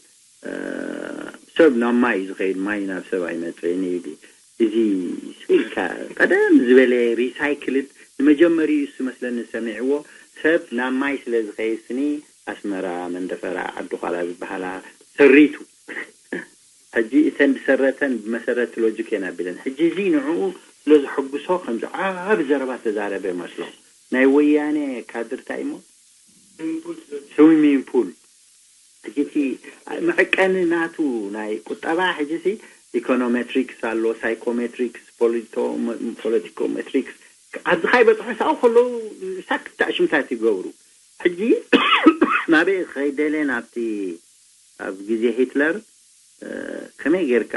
ሰብ ናብ ማይ እዩ ዝኸይድ ማይ ናብ ሰብ ኣይመፅእን እዩ እዚ ስኢልካ ቀደም ዝበለ ሪሳይክልድ ንመጀመሪኡ እሱ መስለኒ ሰሚዕዎ ሰብ ናብ ማይ ስለ ዝኸይድ ስኒ ኣስመራ መንደፈራ ዓዲ ኳላ ዝበሃላ ሰሪቱ ሕጂ እተን ዝሰረተን ብመሰረት ሎጂክ እየን ኣቢለን ሕጂ እዚ ንዕኡ ስለ ዝሕጉሶ ከምዚ ዓቢ ዘረባ ተዛረበ መስሎ ናይ ወያነ ካድርታይ እሞ ስዊሚንግ ፑል ሕጂ እቲ መዐቀኒ ናቱ ናይ ቁጠባ ሕጂ ሲ ኢኮኖሜትሪክስ ኣሎ ሳይኮሜትሪክስ ፖለቲኮሜትሪክስ ኣብዚ ካይ በፅሑ ሳው ከለዉ ሳክት ኣሽምታት ይገብሩ ሕጂ ናበይ ከይደለ ናብቲ ኣብ ግዜ ሂትለር ከመይ ጌርካ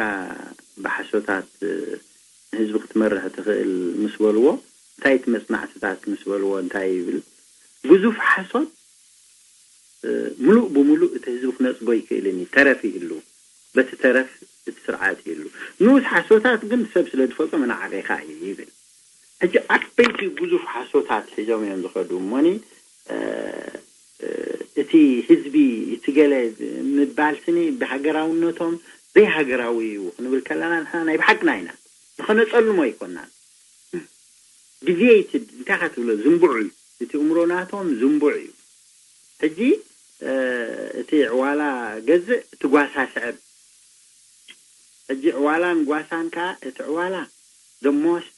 ብሓሶታት ንህዝቢ ክትመርሕ ትኽእል ምስ በልዎ እንታይ እቲ መፅናዕትታት ምስ በልዎ እንታይ ይብል ግዙፍ ሓሶት ምሉእ ብምሉእ እቲ ህዝቢ ክነፅጎ ይክእልን እዩ ተረፍ ይህሉ በቲ ተረፍ እቲ ስርዓት የሉ። ንኡስ ሓሶታት ግን ሰብ ስለ ዝፈልጦ መናዓቂኻ እዩ ይብል። ሕጂ ዓበይቲ ብዙፍ ሓሶታት ሒዞም እዮም ዝኸዱ እሞኒ እቲ ህዝቢ እቲ ገለ ምባል ስኒ ብሃገራውነቶም ዘይሃገራዊ እዩ ክንብል ከለና ንሕና ናይ ብሓቅና ኢና ንኸነጸልሞ ኣይኮናን። ዲቪየይትድ እንታይ ካ ትብሎ ዝንቡዕ እዩ። እቲ እምሮ ናቶም ዝንቡዕ እዩ። ሕጂ እቲ ዕዋላ ገዝእ እቲ ጓሳ ስዕብ። ሕጂ ዕዋላን ጓሳን ከዓ እቲ ዕዋላ the most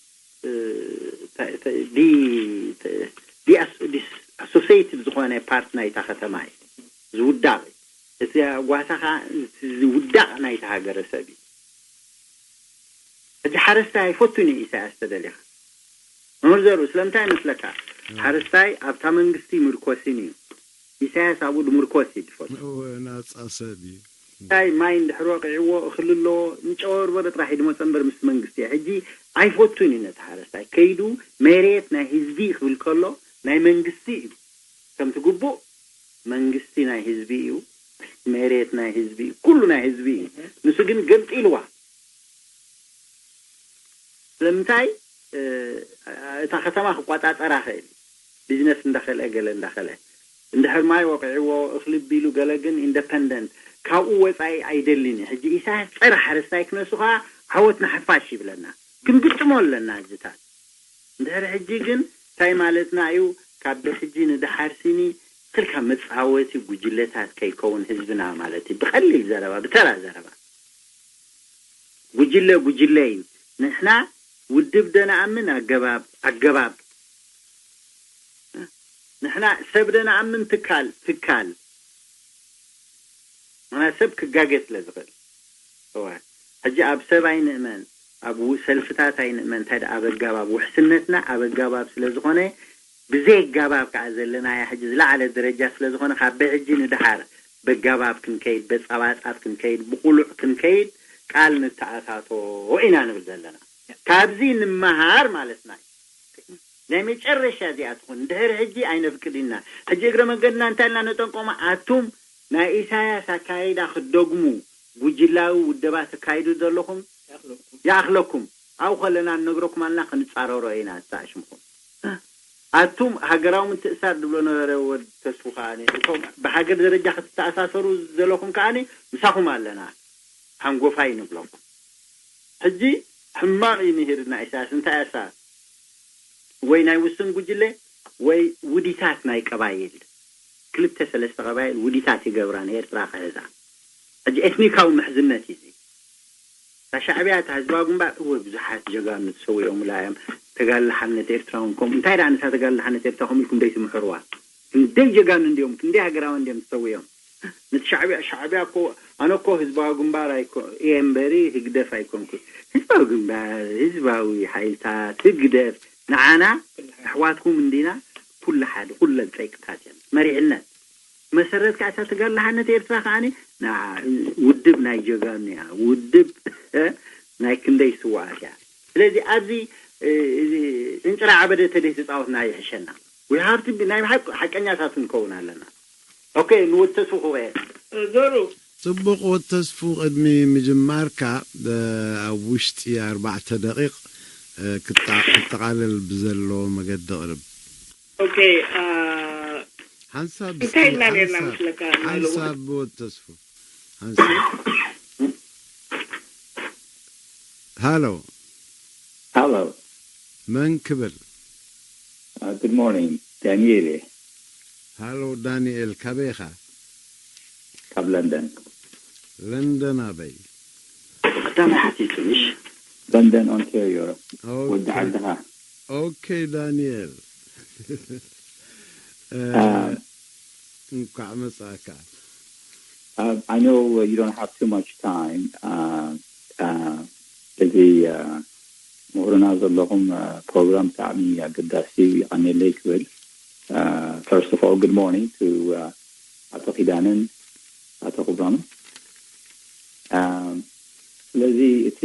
ዲኣሶሴይትድ ዝኾነ ፓርት ናይታ ከተማ እዩ ዝውዳቕ እዩ። እቲ ጓሳ ከዓ ዝውዳቕ ናይታ ሃገረሰብ እዩ። ሕጂ ሓረስታይ ኣይፈቱን እዩ ኢሳያስ ተደሊኻ መምህር ዘርኡ ስለምንታይ ይመስለካ? ሓረስታይ ኣብታ መንግስቲ ምርኮሲን እዩ። ኢሳያስ ኣብኡ ድምርኮስ እዩ ዝፈቱ። ናፃ ሰብ እዩ። እንታይ ማይ እንድሕር ወቂዕዎ እኽሊ ኣለዎ ንጨወርበረ ጥራሕ እዩ ድመፀ እምበር ምስ መንግስቲ እየ። ሕጂ ኣይፈቱን እዩ ነቲ ሓረስታይ ከይዱ መሬት ናይ ህዝቢ ክብል ከሎ ናይ መንግስቲ እዩ። ከምቲ ግቡእ መንግስቲ ናይ ህዝቢ እዩ። መሬት ናይ ህዝቢ እዩ። ኩሉ ናይ ህዝቢ እዩ። ንሱ ግን ገምጢልዋ። ስለምንታይ እታ ከተማ ክቋፃፀራ ክእል ቢዝነስ እንዳኸልአ ገለ እንዳኸልአ እንድሕር ማይ ወቂዕዎ እኽሊ ቢሉ ገለ ግን ኢንደፐንደንት ካብኡ ወፃኢ ኣይደልን እዩ። ሕጂ ኢሳያስ ፀረ ሓረስታይ ክነሱ ከዓ ዓወትና ሓፋሽ ይብለና ክንግጥሞ ኣለና እዚታት። እንድሕር ሕጂ ግን እንታይ ማለትና እዩ? ካብ ሕጂ ንደሓር ሲኒ ክልካ መፃወቲ ጉጅለታት ከይከውን ህዝብና ማለት እዩ። ብቀሊል ዘረባ ብተራ ዘረባ ጉጅለ ጉጅለ እዩ። ንሕና ውድብ ደንኣምን ኣገባብ ኣገባብ ንሕና ሰብ ደንኣምን ትካል ትካል ምክንያት ሰብ ክጋገ ስለ ዝኽእል እወ ሕጂ ኣብ ሰብ ኣይንእመን ኣብ ሰልፍታት ኣይንእመን እንታይ ኣብ ኣጋባብ ውሕስነትና ኣብ ኣጋባብ ስለ ዝኾነ ብዘይ ኣጋባብ ከዓ ዘለናያ ሕጂ ዝለዓለ ደረጃ ስለ ዝኾነ ካብ ብሕጂ ንድሓር በጋባብ ክንከይድ በፃባፃብ ክንከይድ ብቁሉዕ ክንከይድ ቃል ንተኣታቶ ኢና ንብል ዘለና ካብዚ ንምሃር ማለትና እዩ ናይ መጨረሻ እዚኣ ትኹን ድሕሪ ሕጂ ኣይነፍቅድ ኢና ሕጂ እግረ መንገድና እንታይ ኢልና ነጠንቆማ ኣቱም ናይ ኢሳያስ ኣካይዳ ክትደግሙ ጉጅላዊ ውደባ ተካይዱ ዘለኹም ይኣኽለኩም ኣብኡ ከለና ንነግረኩም ኣልና ክንፃረሮ ኢና ኣተኣሽምኹም ኣቱም ሃገራዊ ምትእሳር ዝብሎ ነበረ ወድ ተስፉ ከዓ እቶም ብሃገር ደረጃ ክትተኣሳሰሩ ዘለኹም ከዓ ምሳኹም ኣለና ሓንጎፋይ ንብለኩም ሕጂ ሕማቕ እዩ ምሂርና ኢሳያስ እንታይ እሳ ወይ ናይ ውስን ጉጅለ ወይ ውዲታት ናይ ቀባይል ክልተ ሰለስተ ቀባይል ውዲታት ይገብራ ንኤርትራ ክሕዛ ሕጂ ኤትኒካዊ ምሕዝነት እዩ እታ ሻዕብያ እታ ህዝባዊ ግንባር እወ ብዙሓት ጀጋኑ ተሰዊኦምላ እዮም ተጋድሎ ሓርነት ኤርትራ እውን ከምኡ እንታይ ደኣ ነታ ተጋድሎ ሓርነት ኤርትራ ከምኡ ኢልኩም ደይትምሕርዋ ክንደይ ጀጋኑ እንድዮም ክንደይ ሃገራዊ እንድዮም ተሰዊኦም ነቲ ሻዕብያ ሻዕብያ እኮ ኣነ እኮ ህዝባዊ ግንባር ኣይኮ እየ እምበሪ ህግደፍ ኣይኮንኩ ህዝባዊ ግንባር ህዝባዊ ሓይልታት ህግደፍ ንዓና ኣሕዋትኩም እንዲና ኩሉ ሓደ ኩለን ፀይቅታት እዮም መሪሕነት መሰረት ከዓ እታ ተጋድሎ ሓርነት ኤርትራ ከዓ ውድብ ናይ ጀጋኑ እያ ውድብ ናይ ክንደይ ስዋኣት እያ ስለዚ ኣብዚ ጭንጭራ ዓበደ ተደይ ተፃወትና ይሕሸና we have to be ናይ ብሓቂ ሓቀኛታት ክንከውን ኣለና okay ንወተሱ ክበየ ዘሩ ጽቡቕ ወተስፉ ቅድሚ ምጅማርካ ኣብ ውሽጢ ኣርባዕተ ደቂቕ ክጠቓለል ብዘሎ መገዲ ቅርብ ኦኬ ሓንሳብ እንታይ ኢልና ኔርና መስለካ ሓንሳብ ብወተስፉ ሓንሳብ ሃሎ Hello. መን ክብል Uh, good morning. ዳንኤል እየ። ሃሎ ዳንኤል ካበይ ኢኻ? ካብ ለንደን። ለንደን ኣበይ? ቀዳማይ ሓቲቱ ምሽ ለንደን ኦንታሪዮ። ወዲ ዓድኻ። ኦኬ ዳንኤል Um, እንኳዕ መጻእካ። Uh, I know uh, you don't have too much time. Uh, uh, እዚ uh, ምሁርና ዘለኹም uh, ፕሮግራም ብጣዕሚ ኣገዳሲ እዩ ይቐንየለይ ክብል Uh, first of all, good morning to uh, ኣቶ ኪዳንን ኣቶ ክብሮምን። Um, ስለዚ እቲ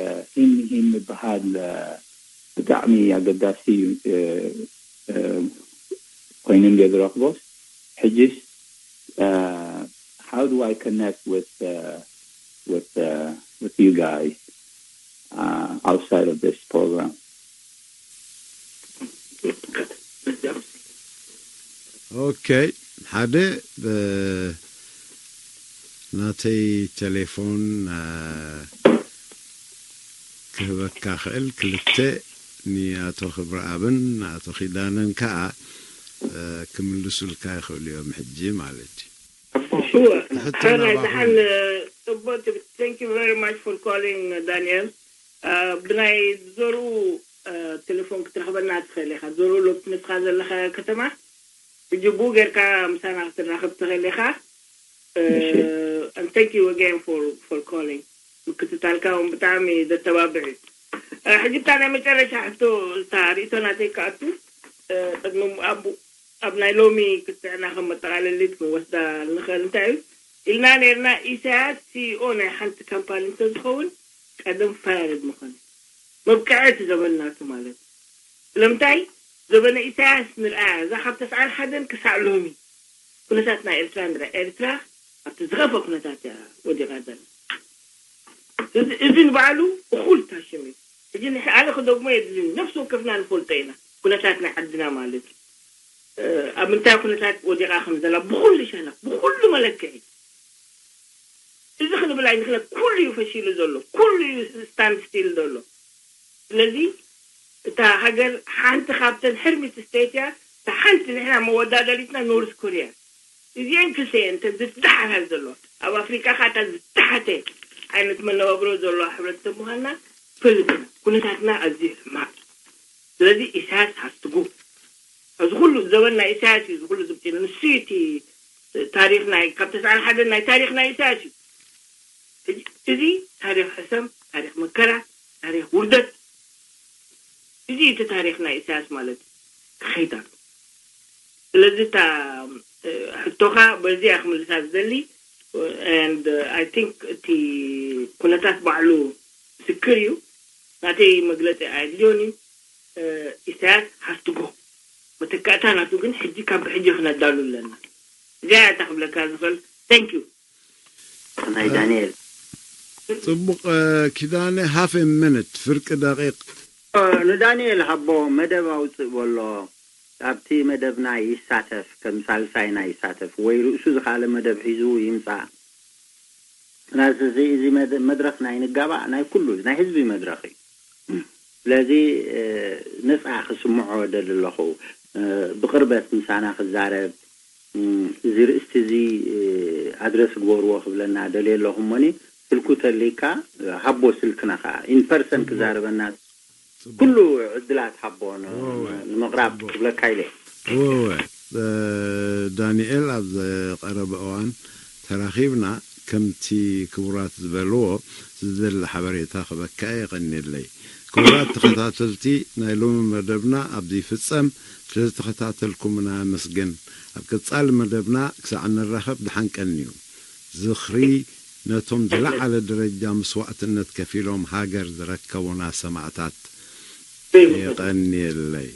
uh, ሂም ሂም ዝበሃል uh, ብጣዕሚ ኣገዳሲ እዩ uh, uh, ኮይኑ እንድየ ዝረኽቦስ ሕጅስ uh, how do I connect with uh, with uh, with you guys uh, outside of this program. Okay. ሓደ ናተይ ቴሌፎን ክህበካ ክእል። ክልተ ንኣቶ ክብረኣብን ንኣቶ ኪዳነን ከዓ ክምልሱልካ ይኽእሉ እዮም ሕጂ ማለት እዩ። ሕራይ ደሓን። ጽቡቅ። Thank you very much for calling, Daniel. ብናይ ዘርኡ ቴሌፎን ክትረኽበና ትኽእል ኢኻ። ዘርኡ ሎብቲ ንስኻ ዘለኻ ከተማ ሕጂ ብኡ ጌርካ ምሳና ክትራኸብ ትኽእል ኢኻ። And thank you again for for calling. ምክትታልካ እውን ብጣዕሚ ዘተባብዕ እዩ። ሕጂ እታ ናይ መጨረሻ ሕቶ፣ እታ ርእቶ ናተይ ክኣቱ ቅድሚ ኣብ ናይ ሎሚ ክትዕና ከም መጠቓለሊት ክንወስዳ ንኽእል። እንታይ እዩ ኢልና ነርና? ኢሳያስ ሲኢኦ ናይ ሓንቲ ካምፓኒ እንተዝኸውን ቀደም ፋየርድ ምኾነ። መብቅዐ እቲ ዘበን ናቱ ማለት እዩ። ስለምንታይ ዘበነ ኢሳያስ ንርኣያ፣ እዛ ካብ ተስዓን ሓደን ክሳዕ ሎሚ ኩነታት ናይ ኤርትራ ንርኣ። ኤርትራ ኣብቲ ዝኸፈ ኩነታት እያ ወዲቓ ዘላ። እዚ ንባዕሉ እኹል ታሽም እዩ። ሕጂ ኣነ ክደግሞ የድልን፣ ነፍሲ ወከፍና ንፈልጦ ኢና ኩነታት ናይ ዓድና ማለት እዩ። ኣብ ምንታይ ኩነታት ወዲቓ ከም ዘላ ብኹሉ ሸነኽ ብኹሉ መለክዒ። እዚ ክንብል ኣይንኽእልን። ኩሉ እዩ ፈሺሉ ዘሎ፣ ኩሉ እዩ ስታንድ ስቲል ዘሎ። ስለዚ እታ ሃገር ሓንቲ ካብተን ሕርሚት ስቴት እያ። እታ ሓንቲ ንሕና መወዳደሪትና ኖርዝ ኮርያ። እዚአን ክልተየን እተን ዝደሓራ ዘሎ ኣብ ኣፍሪቃ ካታ ዝደሓተ ዓይነት መነባብሮ ዘለዋ ሕብረተሰብ ምዃንና ፈልጥና። ኩነታትና ኣዝዩ ሕማቕ። ስለዚ ኢሳያስ ሃስትጉ። እዚ ኩሉ ዘበን ናይ ኢሳያስ እዩ። እዚ ኩሉ ዝብጭን ንሱ እዩ እቲ ታሪኽ ናይ ካብ ተስዓን ሓደን ናይ ታሪኽ ናይ ኢሳያስ እዩ። እዚ ታሪኽ ሕሰም፣ ታሪኽ መከራ፣ ታሪኽ ውርደት። እዚ እቲ ታሪኽ ናይ ኢሳያስ ማለት እዩ። ክኸይድ ኣሎ። ስለዚ እታ ሕቶኻ በዚኣ ክምልሳ ዝደሊ። And I think እቲ ኩነታት ባዕሉ ምስክር እዩ። ናተይ መግለፂ ኣየድልዮን እዩ። ኢሳያስ ሃስትጎ። መተካእታ ናቱ ግን ሕጂ ካብ ብሕጂ ክነዳሉ ኣለና። እዚኣ እታ ክብለካ ዝኽእል። Thank you። ናይ ዳንኤል ጽቡቕ። ኪዳነ፣ half a minute፣ ፍርቂ ደቂቕ። ንዳንኤል ሃቦ መደብ ኣውፅእ በሎ። ኣብቲ መደብና ይሳተፍ፣ ከም ሳልሳይና ይሳተፍ፣ ወይ ርእሱ ዝኻለ መደብ ሒዙ ይምፃእ። ስለዚ እዚ መድረኽ ናይ ንጋባእ ናይ ኩሉ ናይ ህዝቢ መድረኽ እዩ። ስለዚ ነፃ ክስምዖ ደሊ ኣለኹ። ብቕርበት ምሳና ክዛረብ፣ እዚ ርእስቲ እዚ ኣድረስ ግበርዎ ክብለና ደልየ ኣለኹ። እሞኒ ስልኩ ተልይካ ሃቦ፣ ስልክና ከዓ ኢንፐርሰን ክዛረበና ኩሉ ዕድላት ሃቦ ንምቕራብ ክብለካ ኢለ። እወ፣ ዳንኤል ኣብ ዝቐረበ እዋን ተራኺብና፣ ከምቲ ክቡራት ዝበልዎ ዝደሊ ሓበሬታ ክበካ የቐንየለይ። ክቡራት ተኸታተልቲ፣ ናይ ሎሚ መደብና ኣብዚ ይፍጸም። ስለዝተኸታተልኩምና ኣመስግን። ኣብ ቀጻሊ መደብና ክሳዕ እንራኸብ ደሓን ቀንዩ። ዝኽሪ ነቶም ዝለዓለ ደረጃ መስዋእትነት ከፊሎም ሃገር ዝረከቡና ሰማእታት። የቐንየለይ።